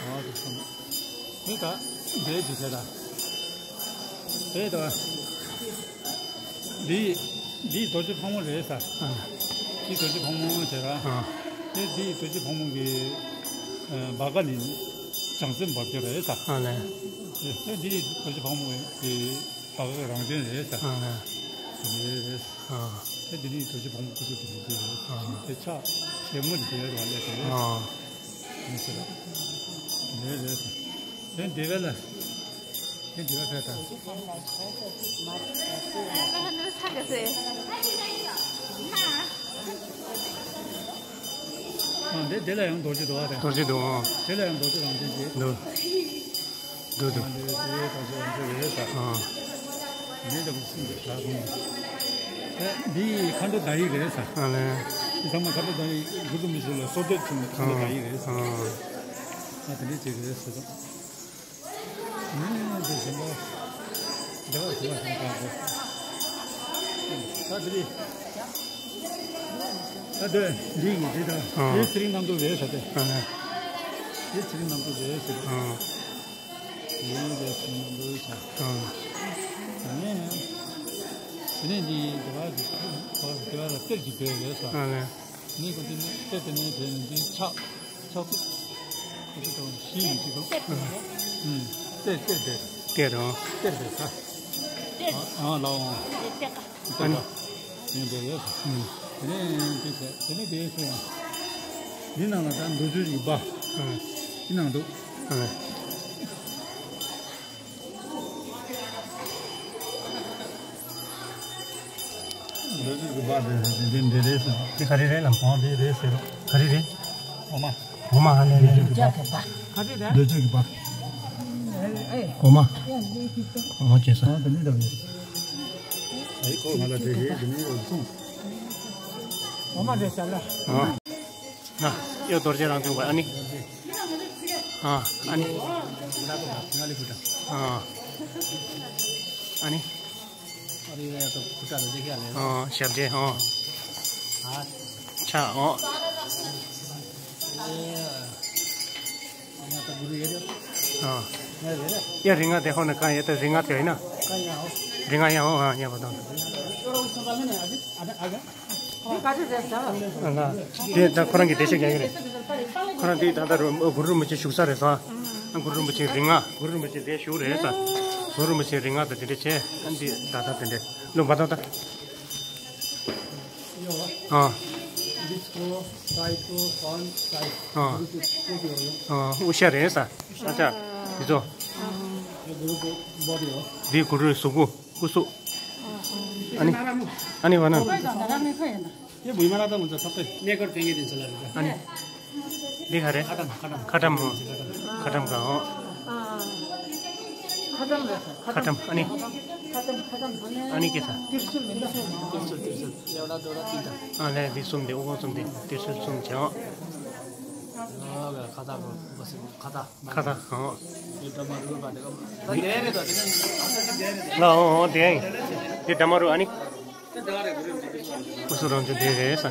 ཨང་དེ་སོང་། དེ་ད་འདྲེས་ཀྱི་དེ་ད། དེ་ད། འདི་འདི་རྡོ་རྗེ་ཕག་མོ་རེད་ས། ཨ། འདི་རྡོ་རྗེ་ཕག་མོ་བྱས་ར། ཨ། དེ་འདི་རྡོ་རྗེ་ཕག་མོ་གི་ཨ་བ་ག་ནི་བྱང་སེམས་འབབ་རྒྱུ་རེད་ས། ཨ་ལེ། དེ་འདི་རྡོ་རྗེ་ཕག་མོ་གི་བ་ག་རང་བྱོན་རེད་ས། ཨ་ལེ། དེ་རེད་རེད། ཨ། དེ་འདི་ནི་རྡོ་རྗེ་ཕག་མོ་སྐུ་གཟུགས་དེ་འདི་རེད། ཨ། དེ་ཕྱག་ཞལ་ངོ་འདི་དེ་རེད་བ་ལས་དེ་རེད། ཨ། མི་ཟེར། དེ་རེད་རེད། དེ་འདི་བས་ལ། དེ་འདི་བས་ཕེབས་དང་། ཨ། དེ་དེ་ལ་ཡང་རྡོ་རྗེ་འདུག་བ་དེ། རྡོ་རྗེ་འདུག་ཨ། དེ་ལ་ཡང་རྡོ་རྗེ་རང་བྱོན་གྱི། འདུག་འདུག་འདུག་ཨ། དེ་དེ་རྡོ་རྗེ་རང་བྱོན་རེད་ད། ཨ། མི་འདྲ་པོ་གསུམ་གྱི་གྲྭ་ཁོང་། ཨེ། འདི་མཁའ་འགྲོ་ཟླ་ཡིག་རེད་ས། ཨ་ལེ། འདི་ཚང་མ་མཁའ་འགྲོ་ཟླ་ཡིག་གུ་རུ་མི་ཞིག་ལ་གསོལ་འདེབས་བྱུང་མཁའ་འགྲོ་ཟླ་ཡིག་རེད་ས། ཨ། ཨ་དེ་འདྲ་ཅིག་རེད་ས། ཨེ། འདི་གཞན་པ། འདི་བ་ཞིག་བ་ཞིག་གང་གོ། ད་དེ་རེད། ད་དེ་འདི་ཡིན་འདི་ད། ཨ། དེ་ཚེ་རིང་རྣམ་གྲོལ་རེད་ས་དེ། ཨ་ལེ། དེ་ཚེ་རིང་རྣམ་གྲོལ་རེད་ས་དེ། ཨ། ཡིན་རེད་ཟེར་ན་འདུག་བྱ། ཨ། ནས། དེ་ནས་འདི་དེ་བ་གི་དེ་བ་ལ་གཏེར་གྱི་བེ་རེད་ས། ཨ་ལེ། ནས་ཁོ་དེ་ནས་གཏེར་དེ་ནས་བེ་ནས་འདི་ཆག་ཆག་ཚུགས། ཁོ་ཚོ་དང་བཞི་ཡིན་གཅིག་གོ། ཨུམ། གཏེར་གཏེར་བེ། གཏེར་རང་། གཏེར་བེ་ས། ཨ་ལའོ། གཏེར་ཀ་ཨ་ནི། ཡིན་པས་ཡོད། ཨུམ། དེ་ནས་དེ་བྱས་དེ་ནས་དེ་སོང་ འདི་ནང་ལ་ད་འདུག་ཚུལ་གྱི་པ། ཨ། འདི་ནང་འདུག་ཨ། འདུག་ཚུལ་གྱི་པ་དེ་འདི་འདི་རེད་ཟེར། འདི་ག་རེ་རེད་ལམ་འོ་འདི་རེད་ཟེར། ག་རེ་རེད། འོ་མ། འོ་མ་ཨ་ནི་ནི། འདུག་ཚུལ་གྱི་པ། ག་རེ་རེད། འདུག་ཚུལ་གྱི་པ། འོ་མ། འོ་མ་བྱས་ས། འོ་དེ་ནི་འདྲ་བ་ཡོད། ཨ་ཡི་ཁོ་ང་ལ་དེ་རེད་དེ་ནི་རེད་གསུངས། འོ་མ་རེད་ཤག་ལ། ཨ། ཨ། གཡོ་རྡོ་རྗེ་རང་བྱུང་བ་ཨ་ནི། ཨ། ཨ་ནི། ཨ། ཨ་ནི། ཨ། ཞབས་རྗེས་ཨ། ཆ་ཨ། ཨ། ཡ་རིང་ང་དེ་ཧོ་ན་གང་ཡ་ད་རིང་ང་དེ་ཡིན་ན། རིང་ང་ཡ་ཧོ་ཨ་ཡ་བ་དང་། ཨ་ལ། དེ་ད་ཁོ་རང་གི་བདེ་ཆེན་རྒྱག་གི་རེད། ཁོ་རང་དེ་ད་ལྟ་རུ་གུ་རུ་རིན་པོ་ཆེ་བཞུགས་ས་རེད་ས། ཨ་གུ་རུ་རིན་པོ་ཆེ་རིང་ང་གུ་རུ་རིན་པོ་ཆེ་དེ་བཞུགས་རེད་ས། གུ་རུ་རིན་པོ་ཆེ་རིང་ང་དང་དེ་འདྲ་བྱས་ཨ་འདི་ད་ལྟ་དེ་འདྲ་ལུང་པ་ད་ལྟ། ཨ། ཨ། ཨུ་ཤ་རེད་ས། ཨ་ཅག་འདི་ཚོ། འདི་གུ་རུའི་གཟུགས་པོ། སྐུ་གཟུགས། ཨ་ནི། ཨ་ནི་བ་ན། ཨ་ནི། འདི་ག་རེ། ཁ་ཊམ་མོ། ཁ་ཊམ་ག་འོ། ཁ་ཊམ་ཨ་ནི། ཨ་ནི་སྐྱེ་ས། ཨ་ལས་འདི་གསུམ་འདི་ཨོ་གསུམ་འདི་ཏི་སུ་གསུམ་བྱས་འོ། ཁ་ཁ་ཁ། ལ་འོ་འོ་དེ་ཡིན། དེ་ད་མ་རུ་ཨ་ནི། སྐུ་གཟུགས་རང་བྱུང་དེ་རེད་ས།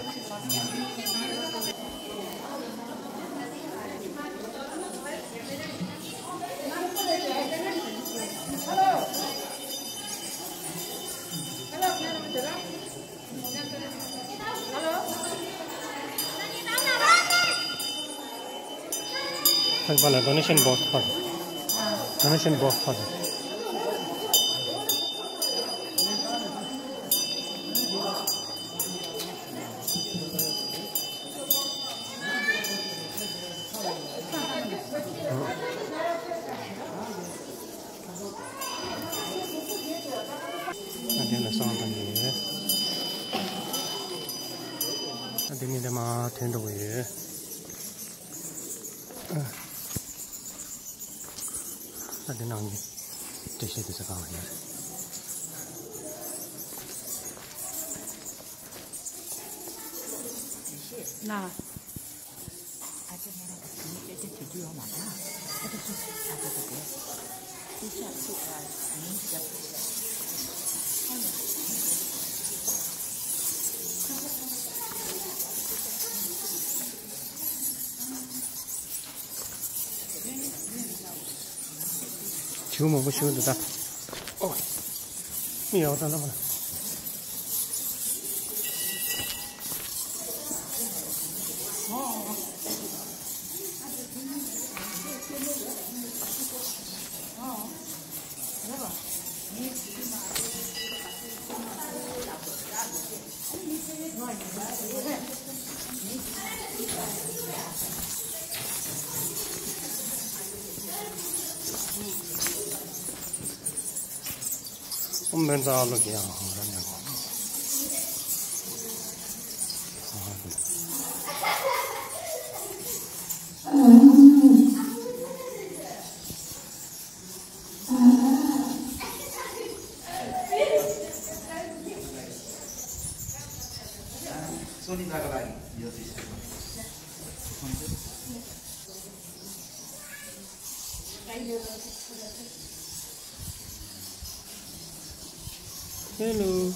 ཐང་པ་ལ་ཌོ་ནེ་ཤན་བོག་སི་ཕར། ཌོ་ནེ་ཤན་བོག་སི་ཕར། ཨ་དེ་ལ་བསང་བཏང་གི་ཡོད། ཨ་དེ་ནི་ལས་མ་ཐོན་འགྲོ་གི་ཡོད། ཨ་དེ་ནང་གི་འགྲེལ་བཤད་དེ་ཚོ་གང་ལ་ཡོད་རེད། ན། བྱིའུ་མང་པོ་ཤི་འདུག་ད། ཨོ། མི་ཡག་ད་ལ་མ། Hello.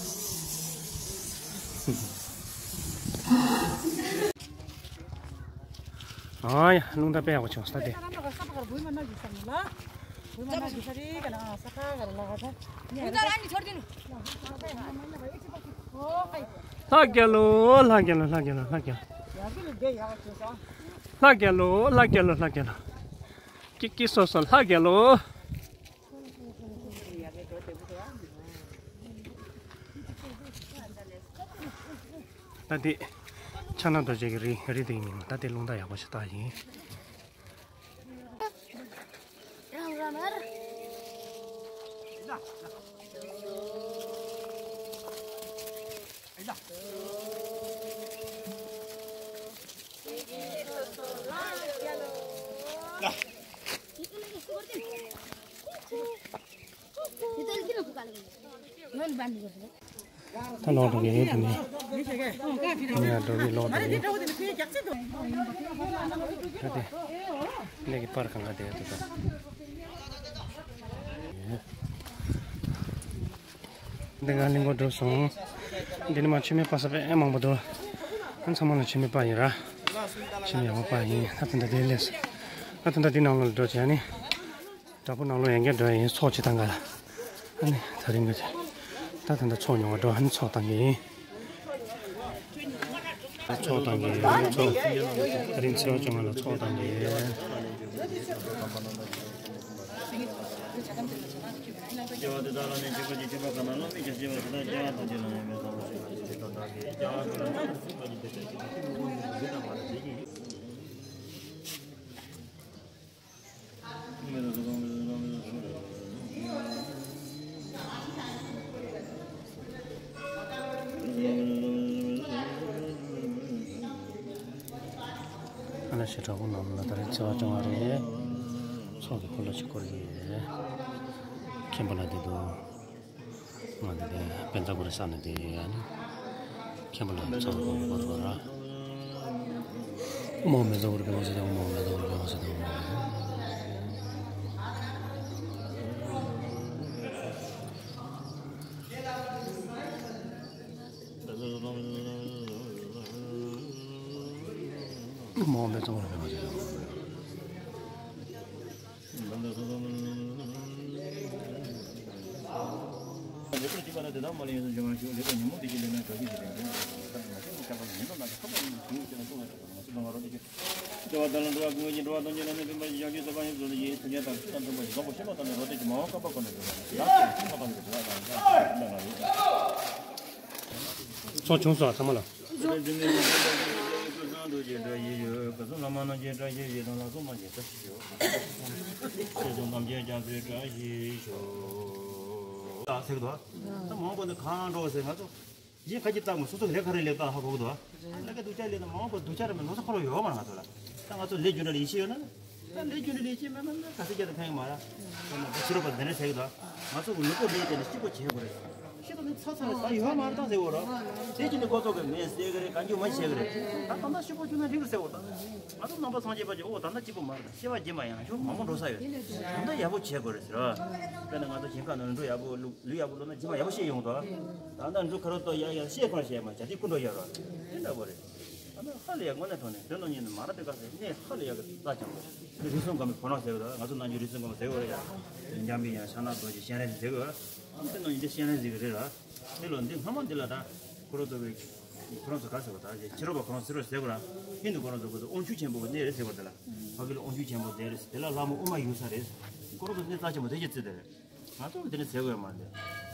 ཨ་ཡ། རླུང་རྟ་དཔེ་ཡག་པོ་བྱུང་ས་དེ། ལྷ་རྒྱལ་ལོ། ལྷ་རྒྱལ་ལོ། ལྷ་རྒྱལ་ལོ། ལྷ་རྒྱལ་ལོ། ལྷ་རྒྱལ་ལོ། ལྷ་རྒྱལ་ལོ། ལྷ་རྒྱལ་ལོ། ལྷ་རྒྱལ་ལོ། ཀི་ཀི་སོ་སོ་ལྷ་རྒྱལ་ལོ། ད་དེ། ཕྱག་ན་རྡོ་རྗེ་གི་རི་རི་དེ་ཡིན། ད་དེ་རླུང་རྟ་ཡག་པོ་ཞིག་བཏགས་ཡིན། ད་ལོག་འགྲོ་གི་ཡིན། དེ་ནས་དེ་ནས་འགྲོ་གི་ལོག་འགྲོ་གི་ཡིན། ད་དེ་གནས་ཀྱི་པར་གང་ག་དེ་ཡོད་དེ་ད། འདི་ང་གླིང་སྐོར་འགྲོ་སོང་། འདི་ནི་མ་མཆོད་མེ་སྤར་ས་དཔེ་མང་པོ་འདུག་ཨ་ཚང་མ་ལ་མཆོད་མེ་སྤར་ཡིན་ར། མཆོད་མེ་ཡག་པོ་སྤར་ཡིན། ད་དེ་འདྲ་དེ་ལས་སོ། ད་དེ་འདྲ་དེ་ནང་ལ་འགྲོ་བྱས་ནི། བྲག་ཕུག་ནང་ལོགས་ཡན་གྱལ་འགྲོ་ཡིན། ཚོགས་ཅིག་བཏང་ག་ལ། ཨ་ནི་ད་རིང་གི་ད་ད་ལྟ་ཚོགས་ཉོ་བ་འགྲོ། ཨ་ནི་ཚོགས་བཏང་གི་ཡིན། ཚོགས་བཏང་གི་ཡིན། ཚོགས་ད་རིང་ཚེས་པ་བཅོ་ལྔ་ལ་ཚོགས་བཏང་གི་ཡིན། ཨ་ན་ཞེ་དྲག་པོ་ནང་ལ་ད་རེས་ཚེས་པ་བཅོ་ལྔ་རེད། ཚོགས་ཀྱི་འཁོར་ལོ་ཅིག་བསྐོར་གྱི་ཡོད། མཁན་པོ་ལ་དེ་དུ། ང་འདི་ནས་པན་ཙ་གུ་རི་ས་ནས་དེ་ཡ་ནི་མཁན་པོ་ལ་ཚོགས་འཁོར་བསྐོར་བ་ར། མོ་མེ་ཏོག་རུ་པའི་འོ་ཟེ་དང་། མོ་མེ་ཏོག་རུ་པའི་འོ་ཟེ་དང་། མོ་མེ་ཏོག་རུ་པའི་འོ་ཟེ་དང་། ཚོགས་བྱུང་སོང་ཚང་མ་ལ། ཟེར་གི་འདུག་ད་མང་པོ་འདི་གང་འགྲོ་ཟེར། ང་ཚོ་གཞན་ཁ་ཅིག་བལྟ་མ། སོ་སོ་ལས་ཁ་རེ་ལས་བལྟ་ཧ་གོ་གི་འདུག་ལས་ཀ་སྡུག་ཅག་ལས་ད་མང་པོ་སྡུག་ཅག་རེ་མེད། ལོ་ས་འཁོར་ཡོད་མ་རེད་ང་ཚོ་ལ། ད་ང་ཚོ་ལས་རྒྱུ་འབྲས་ལ་ཡིད་ཆེས་ཡོད་ན། ད་ལས་རྒྱུ་འབྲས་ལ་ཡིད་ཆེས་མེད་ན་ད་ག་ཚོད་བརྒྱབ་ད་ཕན་གི་མ་རེད། ད་ཕྱི་རོལ་པ་འདི་འདྲ་ཟེར་གི་འདུག་ང་ཚོ་གི་ལུས་པོ་ལས་དེ་ནི་སྐྱིད་པོ་བྱེད་དགོས་རེད། ཤི་ད་ནི་ཚ་ཚ་རེད། ད་ཡོད་མ་རེད་ད་ཟེར་གོ་རོ། དེ་ཅི་ནི་ཁོ་ཚོ་གི་མེད་ཟེར་གི་རེད། གང་རྒྱུ་མ་བྱེད་གི་རེད། ད་ད་ལྟ་ཤི་པོ་བྱུང་ན་འགྲིག་གི་ཟེར་གོ་ད། ང་ཚོ་རྣམ་པ་སངས་རྒྱས་པ་ཅིག་ཨོ་ད་ལྟ་སྐྱིད་པོ་མ་རེད། ད་སྐྱེ་བ་རྗེས་མ་ཡང་ཤོག་མང་པོ་འགྲོ་ས་ཡོད། ད་ལྟ་ཡག་པོ་བྱེད་དགོས་རེད་ཟེར་བ། དཔེར་ན་ང་ཚོ་ཞིང་ཁ་ནང་ལ་འགྲོ་ཡག་པོ། ལུས་ལུས་ཡག་པོ་བླུགས་ན་རྗེས་མ་ཡག་པོ་བཤད་ཡོང་དོ། ད་ལྟ་འབྲུ་ཁ་རོ་ཏོ་ཡག་ཡག་བཤད་ཁོང་བཤད་མ་བྱ་དེ་ཀུན་འགྲོ་ཡག་རོ། དེ་འདྲ་བོ་རེད། ད་ལྟ་ཧ་ལས་ཡག་དངོས་གནས་དྲང་གནས་དོན་དང་གཉིས་ནི་མ་ར་དེ་ག་ཟེར་གནས་ཧ་ལས་ཡག་གི་རྩ་ཆེན་པོ། དེ་རིགས་གསུམ་གང་མི་ཁོ་ན་ཟེར་གི་ད། ང་ཚོ་ནང་རྒྱུ་རིགས་གསུམ་གང་མི་ཟེར་གི་རེད་ཡ། འཇམ་པའི་དབྱངས། ཕྱག་ན་རྡོ་རྗེ། སྤྱན་རས་གཟིགས་ཟེར་གི་ཡོད། དེ་ནང་ཡིན་དེ་སྤྱན་རས་གཟིགས་གི་རེད་ལ། དེ་ལོ་འདི་སྔ་མ་འདི་ལ་ད་ཁོ་རང་ཚོ་གི་ཁོ་རང་ཚོ་ག་ཟེར་བ་ད་ཅེ་ཕྱི་རོལ་པ་ཁོ་རང་ཚོ་ཟེར་བ་ར། ཧིན་དུ་ཁོ་རང་ཚོ་གི་དབང་ཕྱུག་ཆེན་པོ་གི་གནས་རེད་ཟེར་བ་དེ་ལ། ཕ་གི་ལ་དབང་ཕྱུག་ཆེན་པོ་དེ་རེད། དེ་ལ་ལྷ་མོ་ཨུ་མ་ཡུག་ས་རེད། ཁོ་རང་ཚོ་གནས་རྩ་ཆེན་པོ་དེ་ཅི་བརྩི་དེ་རེད། ང་ཚོ་གི་དེ་ནི་ཟེར་བ་མ་རེད།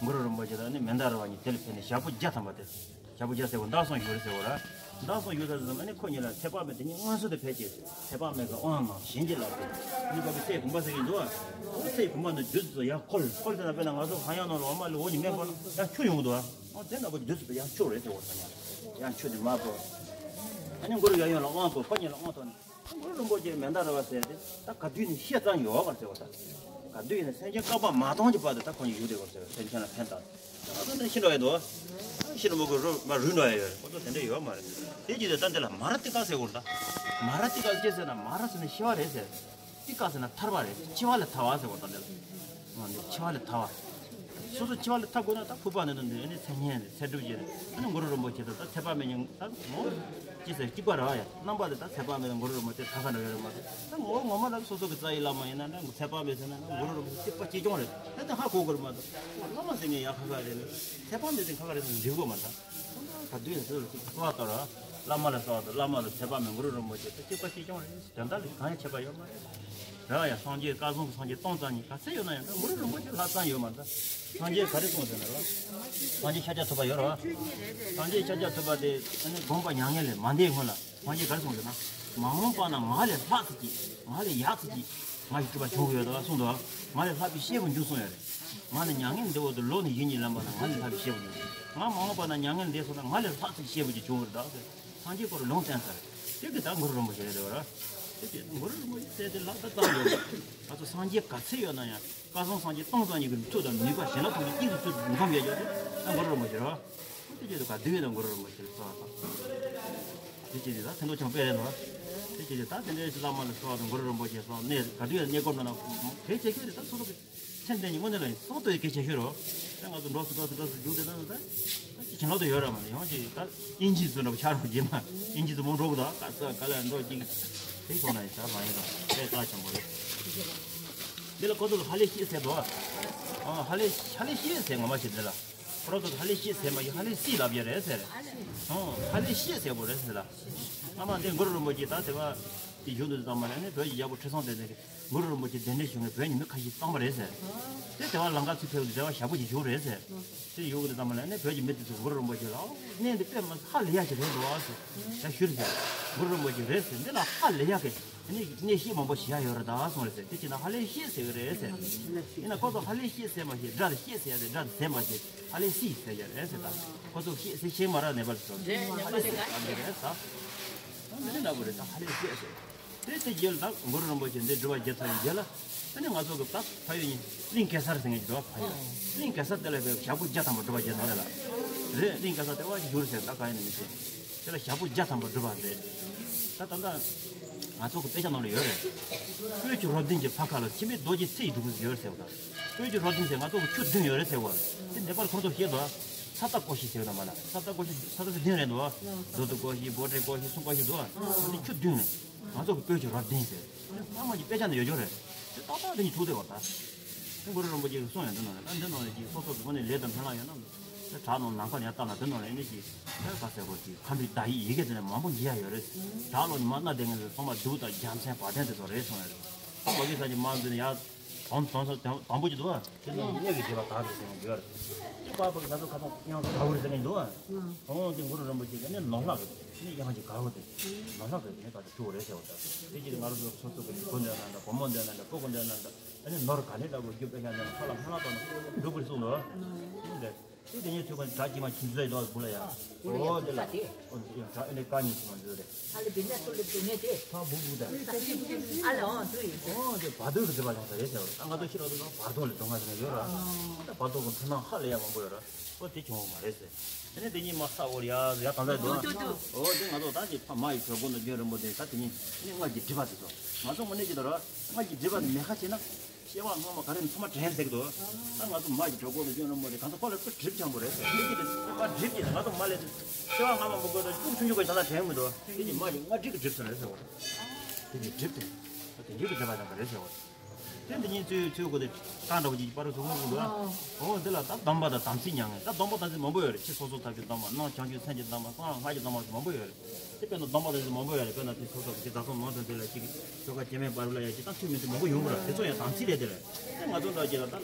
གུ་རུ་རིན་པོ་ཆེ་དང་ནི་མན་དཱ་ར་བ་གཉིས་དེ་ལ་ཕེབས་ནས་ཞག་པོ་བརྒྱ་ཐམ་པ་དེ། ཞག་པོ་བརྒྱ་ཟེར་བ་མདང་སོང་ཡོད་རེད་ཟེར་བ་ར། མདང་སོང་ཡོད་ས་ཟེར་ཙམ་ཨ་ནི་ཁོ་གཉིས་ལ་ཚེ་དཔག་མེད་དེ་གཉིས་མངོན་སུམ་དུ་ཕེབས་ཀྱི། ཚེ་དཔག་མེད་ཀྱི་དབང་ངམ་བྱིན་གྱིས་བརླབས་ཏེ། གཉིས་པ་གི་སའི་བུམ་པ་ཟེར་གྱི་འདུག་ཨ། ཁོ་སའི་བུམ་པ་ནི་བདུད་རྩི་ཡར་ཁོལ་ཁོལ་ཟེར་ན། དཔེར་ན་ང་ཚོ་ཧ་ཡང་ནང་ལ་འོ་མ་ལི་འོ་ཉི་མས་ཕོག་ན་ཡང་ཆུ་ཡོང་གི་འདུག་ཨ། འོ་དེ་ལྟ་བུ་བདུད་རྩི་དེ་ཡང་ཆུ་རེད་ཟེར་བ་དང་ཡང་ཆུ་དེ་མར་ཕོག་ཨ་ནི་གུ་རུ་ཡབ་ཡུམ་ལ་དབང་བསྐུར། ཁོ་གཉིས་ལ་དབང་ཐོབ་ནས། གུ་རུ་རིན་པོ་ཆེ་མན་དཱ་ར་བ་ཟེར་ཏེ་ད་ག་དུས་ནས་བཤད་ཙམ་ཡོད་པར་ཟེར་བ་དང་། ག་དུས་ནས་སེམས་ཅན་བསྐལ་པ་མ་སྟོང་གི་བར་དུ་ད་ཁོ་གཉིས་བཞུགས་བསྡད་པར་ཟེར་བ། སེམས་ཅན་ལ་ཕན་བཏགས། ད་ང་ཚོ་འདི་ཤི་འགྲོ་ཡ་འདུག་ཤི་ནི་མོ་གི་རུ་མ་རུལ་འགྲོ་ཡ་ཡོད་རེད། ཁོ་ཚོ་དེ་འདྲ་ཡོད་མ་རེད། དེ་རྗེས་དུ་ད་འདི་ལ་མ་ར་ཏི་ཀ་ཟེར་བ་རེད་ད། མ་ར་ཏི་ཀ་ཅི་ཟེར་ན། མ་ར་ཟེར་ན་ཤི་བ་རེད་ཟེར། ཏི་ཀ་ཟེར་ན་ཐར་པ་རེད། འཆི་བ་ལས་ཐར་བ་ཟེར་བ་ད་འདི་ལ། འོ་འདི་འཆི་བ་ལས་ཐར་བ། སོ་སོ་འཆི་བ་ལས་ཐར་དགོས་ན་ད་ཕུར་པ་ནས་དང་འདི་ནི་ཚེ་སྔོན་ནས་ཚེ་སྒྲུབ་བྱས་ནས། ཨ་ནི་གུ་རུ་རིན་པོ་ཆེ་དང་ད་ཚེ་དཔག་མེད་གཉིས་ད་ངོ་ཅི་ཟེར་གཅིག་པ་རེད་བ་ཡ། རྣམ་པ་དེ་ད་ཚེ་དཔག་མེད་དང་གུ་རུ་རིན་པོ་ཆེ་ཁ་ཁ་འདྲ་ཡོད་རེད་མ་གཏོགས། ད་ངོ་ངོ་མ་ད་སོ་སོ་གི་རྩ་བའི་བླ་མ་ཡིན་ན་ད་ཚེ་དཔག་མེད་ཟེར་ན་ད་གུ་རུ་རིན་པོ་ཆེ་གཅིག་པ་གཅིག་རྐྱང་རེད། ད་ད་ཧ་གོ་དགོས་རེད་མ་གཏོགས། བླ་མ་ཟེར་མཁན་ཡང་ཁ་ཁ་རེད། ཚེ་དཔག་མེད་ཟེར་མཁན་ཁ་ཁ་རེད་ཟེར་ན་འགྲིག་གི་མ་རེད། ད་ད་དུས་ཡིན་ཟེར་ལ་ཅིག་ཐུ་བ་ལྟར། བླ་མ་ལ་སོགས་དང་བླ་མ་ལ་ཚད་པ་མེད། གུ་རུ་རིན་པོ་ཆེ་དེ་གཅིག་པ་གཅིག་རྐྱང་རེད། དོན་དག་ལ་གང་ཡང་ཁྱད་པར་ཡོད་མ་རེད། རེད་བ་ཡ། སངས་རྒྱས་བསྐལ་བཟང་གི་སངས་རྒྱས་སྟོང་ཙམ་ཉིད་ག་ཚད་ཡོད་ན་ཡང་ད་གུ་རུ་རིན་པོ་ཆེ་ལྷག་ཙམ་ཡོད་མ་རེད། ད་སངས་རྒྱས་ག་རེ་གསུངས་ཟེར་ན་རེད་བ། སངས་རྒྱས་ཤཱཀྱ་ཐུབ་པ་ཡོད་རེད་བ། སངས་རྒྱས་ཤཱཀྱ་ཐུབ་པ་དེ་ཨ་ནི་དགོངས་པ་མྱ་ངན་ལས་མ་འདས་སྔོན་ལ། སངས་རྒྱས་ག་རེ་གསུངས་ཟེར་ན། མ་འོངས་པ་ན་ང་ལས་ལྷག་ཙམ་ཅིག་ང་ལས་ཡག་ཙམ་ཅིག་ང་ཞིག་སྒྲུབ་པ་བྱུང་གི་ཡོད་ད་གསུངས་འདུག་ང་ལས་ལྷག་པའི་སྐྱེས་བུ་འབྱུང་གསུངས་ཡོད་རེད། ང་ནི་མྱ་ངན་འདས་འོག་ཏུ་ལོ་ནི་ཡིད་གཉིས་ལེན་པ་ན་ང་ལས་ལྷག་པའི་སྐྱེས་བུ་འབྱུང་། ང་མ་འོངས་པ་ན་མྱ་ངན་འདས་སོང་ན་ང་ལས་ལྷག་ཙམ་སྐྱེས་བུ་ཅིག་བྱུང་གི་རེད་ད་ཟེར། སངས་རྒྱས་སྐོར་ལུང་བསྟན་ཚར། དེ་གི་ད་གུ་རུ་རིན་པོ་ཆེ་རེད་བ། དེ་གི་གུ་རུ་རིན་པོ་ཆེ་དེ་ལྷག་ད་ཙམ་ཡོད་རེད། ང་ཚོ་སངས་རྒྱས་ག་ཚད་ཡོད་ན་ཡང་བསྐལ་བཟང་སངས་རྒྱས་སྟོང་ཙམ་ཉིད་ཀྱི་མཐུ་དང་ནུས་པ་གཞན་ལ་མཐོང་རྒྱུ་དབྱིངས་སུ་ཚུར་འཛོམས་ཡོད་རྒྱུ་དེ་ད་གུ་རུ་རིན་པོ་ཆེ་རེད་བ། དེ་བྱས་ཏེ་ག་དུས་ཡིན་ན་གུ་རུ་རིན་པོ་ཆེ་ལ་གསོལ་བ་བཏབ། དེ་བྱས་ཏེ་ད་ཕན་ཐོགས་ཆེན་པོ་དཔེ་རེད་ལ། དེ་བྱས་ཏེ་ད་དེ་འདྲའི་བླ་མ་ལ་གསོལ་བ་དང་གུ་རུ་རིན་པོ་ཆེ་སོགས་གནས་ག་དུས་ཡིན་ན་གནས་སྐོར་འགྲོ་ན་གལ་ཆེ་ཤོས་དེ་ད་སོ་སོ་གི་མཚན་ལྡན་གྱི་དངོས་གནས་ལ་ཡིན་སོགས་དེ་གལ་ཆེ་ཤོས་རེད། ད་ང་ཚོ་འགྲོ་སུ་འགྲོ་སུ་འགྲོ་སུ་རྒྱུག་དེ་ད་ད་ཅི་བྱིན་རླབས་དུ་ཡོད་ར་མ་ལ་ཡང་ཅི་ད་དབྱིན་ཇི་ཚོ་འདྲ་པོ་ཆགས་རོགས་བྱེད་མ། དབྱིན་ཇི་ཚོ་མང་འགྲོ་གི་ད་ག་ས་ག་ལ་འགྲོ་ཅིག་དེ་ཐོག་ན་ཡིན་ས་མ་ཡིན་ད་དཔེ་རྩ་ཆེན་པོ་རེད། འདི་ལ་ཁོ་ཚོ་ལ་ཧ་ལས་ཤེས་ཟེར་དོ། ཨ་ཧ་ལས་ཧ་ལས་ཤེས་ཟེར་ངོ་མ་ཤེས་འདི་ལ། ཁོ་རང་ཚོ་ཧ་ལས་ཤེས་ཟེར་མ་ཡིན་ཧ་ལས་སི་ལབ་ཡ་རེད་ཟེར། ཨོ་ཧ་ལས་ཤེས་ཟེར་བོ་རེད་ཟེར་ལ། ཨ་མ་འདི་གུ་རུ་རིན་པོ་ཆེ་ད་དེ་བ་དེ་གཞུང་དུ་ཙམ་མ་ལས་ནི་བོད་ཀྱི་ཡག་པོ་ཁྲི་སྲོང་ལྡེ་བཙན་གྱིས་གུ་རུ་རིན་པོ་ཆེ་གདན་འདྲེན་ཞུ་མཁན་བོད་ཀྱི་མི་ཁ་ཤས་བཏང་པ་རེད་ཟེར། དེ་དེ་བ་ལང་ཀ་ཚུར་ཕེབས་དུས་དེ་བ་ཞབས་པོ་ཅིག་བཞུགས་རེད་ཟེར། དེ་ཡོད་གི་དེ་ཙམ་མ་ལས་ནི་བོད་ཀྱི་མི་དེ་ཚོ་གུ་རུ་རིན་པོ་ཆེ་ལ་ཨོ་གནས་འདི་དཔེ་མ་ཧ་ལས་ཡ་ཞིག་རེད་འདུག་ཨ་ཟེར། ད་ཞུ་རེད་ཟེར། གུ་རུ་རིན་པོ་ཆེ་རེད་ཟེར་འདི་ལ་ཧ་ལས་ཡ་གི། དེ་ནས་གནས་བཤད་མང་པོ་བྱེད་ཡ་ཡོད་རེད་ད་གསུངས་རེད་ཟེར། དེ་བྱས་ན་ཧ་ལས་བཤད་ཟེར་གི་རེད་ཟེར། ཡིན་ན་ཁོ་ཚོ་ཧ་ལས་བཤད་ཟེར་མ་ཤེས། སྒྲ་དེ་བཤད་ཟེར་ཡ་དེ་སྒྲ་དེ་ཟེར་མ་ཤེས། ཧ་ལས་སི་ཟེར་ཡ་རེད་ཟེར་ད། ཁོ་ཚོ་བཤད་ཟེར་ཤེས་མ་ར་ནས་པར་ཚོ་ཧ་ལས་སི་ཟེར་ག་འདི་རེད་ད། འདི་འདྲ་པོ་རེད་ད་ཧ་ལས་བཤད་ཟེར། དེ་དེ་རྗེས་ལ་ད་གུ་རུ་རིན་པོ་ཆེ་འདི་སྒྲུབ་པ་བརྒྱད་ཚར་བའི་རྗེས་ལ། དེ་ནས་ང་ཚོ་གི་ད་ཕ་ཡུལ་ནི་གླིང་གེ་སར་ཟེར་མཁན་ཞིག་འདུག་ཕ་ཡུལ། གླིང་གེ་སར་དེ་ལ་བས་ཞག་པོ་བརྒྱ་ཐམ་པ་སྒྲུབ་པ་བརྒྱད་ཐམ་རེད་ལ། རེད་གླིང་གེ་སར་དེ་བ་ཞིག་ཡོད་རེད་ཟེར་ད་ག་ཡིན་ནི་མི་ཤེས། དེ་ལ་ཞག་པོ་བརྒྱ་ཐམ་པ་སྒྲུབ་པ་རེད། ད་ད་ལྟ་ང་ཚོ་གི་དཔེ་ཆ་ནང་ལ་ཡོད་རེད། སྤོས་ཀྱི་རོ་བདུན་གྱི་ཕ་ཁ་ལ་འཆི་མེད་རྡོ་རྗེ་ཚེ་ཡི་སྒྲུབ་པ་ཟེར་ཡོད་རེད་ཟེར་བ་དང་། སྤོས་ཀྱི་རོ་བདུན་ཟེར་ང་ཚོ་གི་ཆུ་བདུན་ཡོད་རེད་ཟེར་བ། དེ་ནེ་པཱལ་ཁོང་ཚོ་བཤད་དོ། ས་བདག་ཀོ་ཤི་ཟེར་བ་དང་མ་ལ་ས་བདག་ཀོ་ཤི་ས་བདག་ཚེ་བདུན་རེད་འདུག་རྡོ་ཏུ་ཀོ་ཤི་བོ་ཏྲེ་ཀོ་ཤི་སུ་ཀོ་ཤི་འདུག་དེ་ཆུ་བདུན་རེད། ང་ཚོ་གི་སྤོས་ཀྱི་རོ་བདུན་ཟེར། ཕ་མ་གི་དཔེ་ཆ་ནང་ཡོད་ཆོག་རེད། དེ་ཏག་ཏག་དེ་གཉིས་ཐུག་བསྡད་པ་ད། དེ་གུ་རུ་རིན་པོ་ཆེ་གིས་གསུངས་ཡོད་འདི་ནང་ལ་ད་འདི་ནང་ལ་ཅིག་སོ་སོ་གི་དངོས་གནས་ལས་དང་སྨོན་ལམ་ཡོད་ན། དེ་བྲག་ནང་ནམ་མཁའ་ནས་ཡར་བལྟས་ན་འདི་ནང་ལ་ཨེ་ནི་ཅིག་དེ་ག་ཟེར་དགོས་ཅིག་ཁམས་པའི་བརྡ་ཡིག་ཡི་གེ་དེ་ནས་མང་པོ་འབྱེད་ཡ་ཡོད་རེད། བྲག་ལོགས་ནས་མར་སྣ་བསྡད་མཁན་ཚོ་ཚང་མ་གདུགས་དང་རྒྱལ་མཚན་བ་དན་དེ་ཚོ་རེད་གསུངས་ཡོད་རེད། ད་གོ་གི་ས་ཅིག་མར་འདི་ནས་ཡར་དོམ་དོམ་ས་དོམ་དོམ་པོ་ཅིག་འདུག་བ། དེ་ནང་གི་གནས་ཀྱི་འབྲེལ་བ་དག་རེད་ཟེར་ནས་འབྱོར་རེད། དེ་པ་པ་གི་ང་ཚོ་ཁ་སང་དབྱངས་དགའ་བོ་རེད་ཟེར་ནས་འདུག་བ། ཨོ་དེ་གུ་རུ་རིན་པོ་ཆེ་གི་ནི་ནོར་ལྷག་གི་ནི་དབྱངས་ཀྱི་དགའ་བོ་དེ་ནོར་ལྷག་གི་ནི་ད་ལྟ་ཐུག་རེད་ཟེར་བ་ད། དེ་ཅིག་ང་རང་ཚོ་སོ་སོ་གི་བུ་འདོད་ན་འདྲ་བུ་མོ་འདོད་ན་འདྲ་སྤུ་གུ་འདོད་ན་འདྲ། ཨ་ནི་ནོར་ག་ནས་འདྲ་བོ་རྒྱུ་དཔེ་ཤ་འདོད་ན་ཁ་ལ་ཁ་ལ་བཏང་ན་འགྲུབ་པར་གསུངས་ལོ། དེ་དེ་ཉིད་ཚུལ་ཁོ་གྲགས་ཀྱི་མ་ཁྱིམ་བཟོས་དོ་བུ་ལ་ཡ། ཨོ་དེ་ལ་ཨོ་དེ་གྲགས་ཨེ་ནས་དཀའ་ཉིན་ཚུལ་མ་བཟོས་རེད། ཨ་ལེ་དེ་ནས་ཚུར་ལ་དུ་ནས་དེ། ཕ་བུ་བུ་ད། ཨ་ལེ་ཨོ་དུ་ཡིན། ཨོ་དེ་བར་དོའི་གི་འདྲེ་པ་ཡོང་ས་རེད་ཟེར་བ་རེད། ད་ང་ཚོ་ཤི་རོ་དུ་ན་བར་དོ་ལ་དུ་ང་ཟེར་ནས་ཡོད་ར། ད་བར་དོ་གི་མཐུན་སྣང་ཧ་ལས་ཡ་མང་པོ་ཡོད་ར། ཨོ་དེ་བྱུང་བ་མ་རེད་ཟེར། དེ་ནས་དེ་གཉིས་མ་ས་འོར་ཡ་ཡ་དང་ད་དུ། ཨོ་དེ་ང་ཚོ་ད་ཅིག་ཕ་མ་ཡི་གྲོད་ཁོག་ན་རྒྱུན་རིང་པོ་དེ་ད་དེ་གཉིས་ནི་སྔར་གྱི་སྒྲིབ་པ་དེ་ཚོ་ང་ཚོ་དངོས་གནས་ཀྱི་ད་ར་སྔར་གྱི་སྒྲིབ་པ་དེ་མེད་ཁ་བྱས་ན་སྐྱེ་བ་སྔ་མ་ག་རེ་ཚང་མ་དྲན་ཟེར་གི་འདུག་ད་ང་ཚོ་མ་གི་གྲོད་ཁོག་ན་རྒྱུན་རིང་པོ་དེ་གང་ཚོ་ཁོ་ལ་ཚོ་སྒྲིབ་ཆེན་པོ་རེད་ཟེར། དེ་གི་དེ་ཚོ་སྒྲིབ་ཀྱི་ང་ཚོ་མ་ལས་སྐྱེ་བ་སྔ་མ་མ་དགོས་ད་ཅུང་ཆུང་ཆུང་གི་ད་ད་དྲན་མི་འདུག་དེ་གི་མ་གི་སྔར་སྒྲིབ་ཀྱི་སྒྲིབ་ཚོ་རེད་ཟེར་བ། དེ་གི་སྒྲིབ་དེ་དེ་གི་སྒྲིབ་པ་ད་ག་རེད་ཟེར་བ། དེ་འདི་གཉིས་ཚུལ་ཚུལ་གོ་དེ་རྟ་འདྲ་བོ་ཅིག་པར་སོང་ངོ་གོ་འདུག་ཨོ་འདི་ལ་ད་སྡོམ་པ་དང་དམ་ཚིག་མྱ་ངན། ད་སྡོམ་པ་དམ་ཚིག་མང་པོ་ཡོད་རེད། ཕྱི་སོ་སོ་ཐབས་ཀྱི་སྡོམ་པ། ནང་བྱང་ཆུབ་སེམས་ཀྱི་སྡོམ་པ། གསང་སྔགས་ཀྱི་སྡོམ་པ་མང་པོ་ཡོད་རེད། དེ་དཔེར་ན་སྡོམ་པ་དམ་ཚིག་མང་པོ་ཡོད་རེད། དཔེར་ན་དེ་སོ་སོ་གི་ད་སོ་ནང་དོན་དེ་ལ་ཅིག་ཆོ་ག་བྱེ་མའི་བར་ལ་ཡ་ཅིག་ད་ཐུགས་མི་འདུག་མང་པོ་ཡོང་གི་རེད། དེ་ཚོ་ཡང་དམ་ཚིག་རེད་དེ་རེད། དེ་ང་ཚོ་འདྲ་ཅིག་ལ་ད་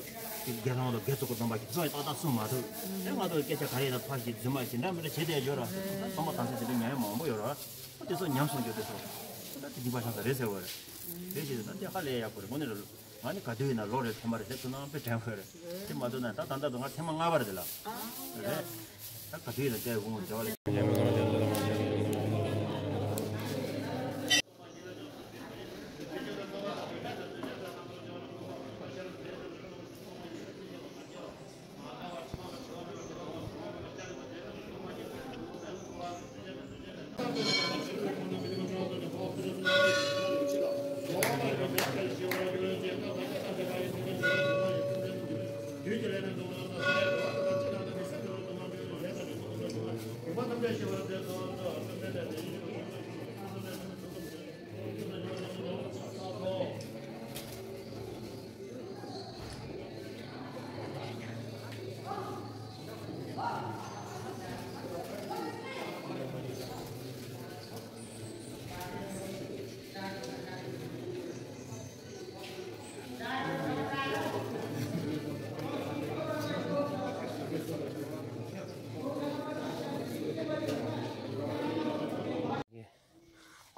དགེ་སློང་དང་དགེ་ཚོགས་ཀྱི་སྡོམ་པ་དེ་ཚོ་ཡང་ཏག་ཏག་སྲུང་མ་ཐུབ། དེ་ང་ཚོ་སྐད་ཆ་ག་རེ་ཡིན་ན་ཕར་ཞིག་རྫུན་མ་ཞིག་འདྲ་མི་འདྲ་བྱེད་བསྡད་ཡོད་ར། ད་སྡོམ་པ་དམ་ཚིག་དེ་འདྲ་ཉམས་མང་པོ་ཡོད་ར། ཨོ་དེ་ཚོ་ཉམས་སོང་རྒྱུ་དེ་ཚོ་ད་དེ་སྡིག་པ་བཤགས་ས་རེད་ཟེར་བ་རེད། དེ་བཞིན་ད་དེ་ཧ་ལས་ཡག་པོ་རེད། དངོས་གནས་རེད། ང་ནི་ག་དུས་ཡིན་ན་ལོ་རེར་ཐེངས་མ་རེ་སླེབས་ཐུབ་ན་དཔེ་དྲན་གི་རེད། དེ་མ་ཐུབ་ན་ད་ད་ལྟ་དུ་ང་ཐེངས་མ་ལྔ་པ་རེད་དེ་ལ། རེད། ད་ག་དུས་ཡིན་ན་དེ་དགོངས་བྱ་བ་ལ།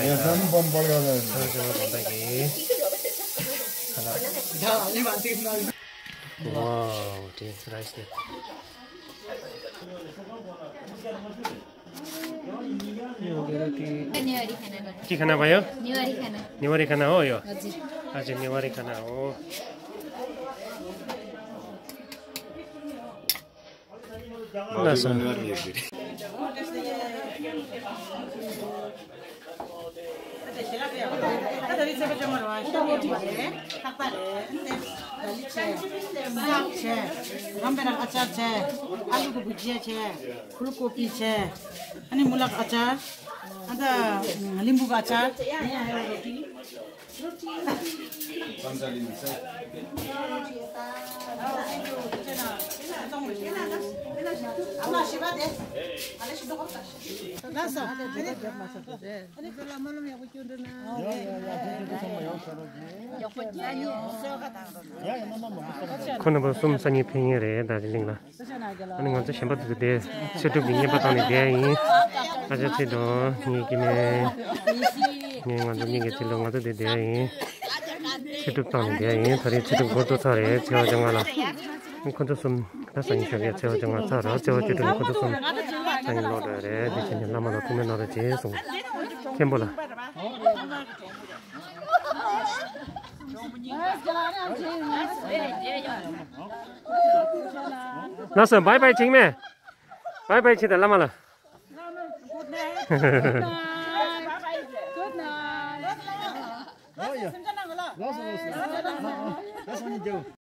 ཡ་ཡ། ས་ནི་བམ་པར་ཡ་ལ། ས་ཆེན་པོ་དགོན་པ་གི། ཁ་ལག། ཝའོ། དེ་རའི་སི་དེ། के खाना भयो? नेवारी खाना। नेवारी खाना हो यो? हजुर। अच्छा, नेवारी खाना हो। ल सर। རམ་བེ་ར་ཨ་ཅར་བྱས། ཨ་ལུ་གི་བུ་ཇ་བྱས། ཕུལ་ཀོ་པི་བྱས། ཨ་ནི་མུ་ལག་ཨ་ཅར། ཨ་ད་ལིམ་བུ་གི་ཨ་ཅར། ཁོ་རྣམ་པ་གསུམ་སང་ཉིན་ཕེབས་མཁན་རེད། ད་ཅི་གླིང་ལ། ཨ་ནི་ང་ཚོ་གཞན་པ་དེ་ཚོ་དེ་ཚེ་སྒྲུབ་ཀྱི་བསྙེན་པ་བཏང་ནས་བསྡད་ཡིན། ཨ་ཅག་ཚེ་སྒྲུབ་ངའི་སྐྱེ་དམན། ངས་ང་ཚོ་གཉིས་ཀྱི་ཚེ་ལོ་ང་ཚོ་དེ་བསྡད་ཡིན། ཚེ་སྒྲུབ་བཏང་ནས་བསྡད་ཡིན། ད་རེས་ཚེ་སྒྲུབ་འགོ་ཚུགས་ཚར་རེད། ཚེས་པ་བཅོ་ལྔ་ལ། ཁོ་ཚོ་གསུམ་ད་སང་ཉིན་ཞོགས་ཀས་ཚེས་པ་བཅོ་ལྔ་ཚར་རོ། ཚེས་པ་བཅུ་དྲུག་ནས་ཁོ་ཚོ་གསུམ་སང་ཉིན་ལོག་འགྲོ་ཡ་རེད། དེ་བྱས་ནས་བླ་མ་ལ་ཐུགས་སྨོན་གནང་རོགས་བྱེད་གསུངས། མཁན་པོ་ལ། ལགས་སོ། བའི་བའི་བྱེད་མེད། བའི་བའི་བྱེད་དང་བླ་མ་ལ། Good night. Good night.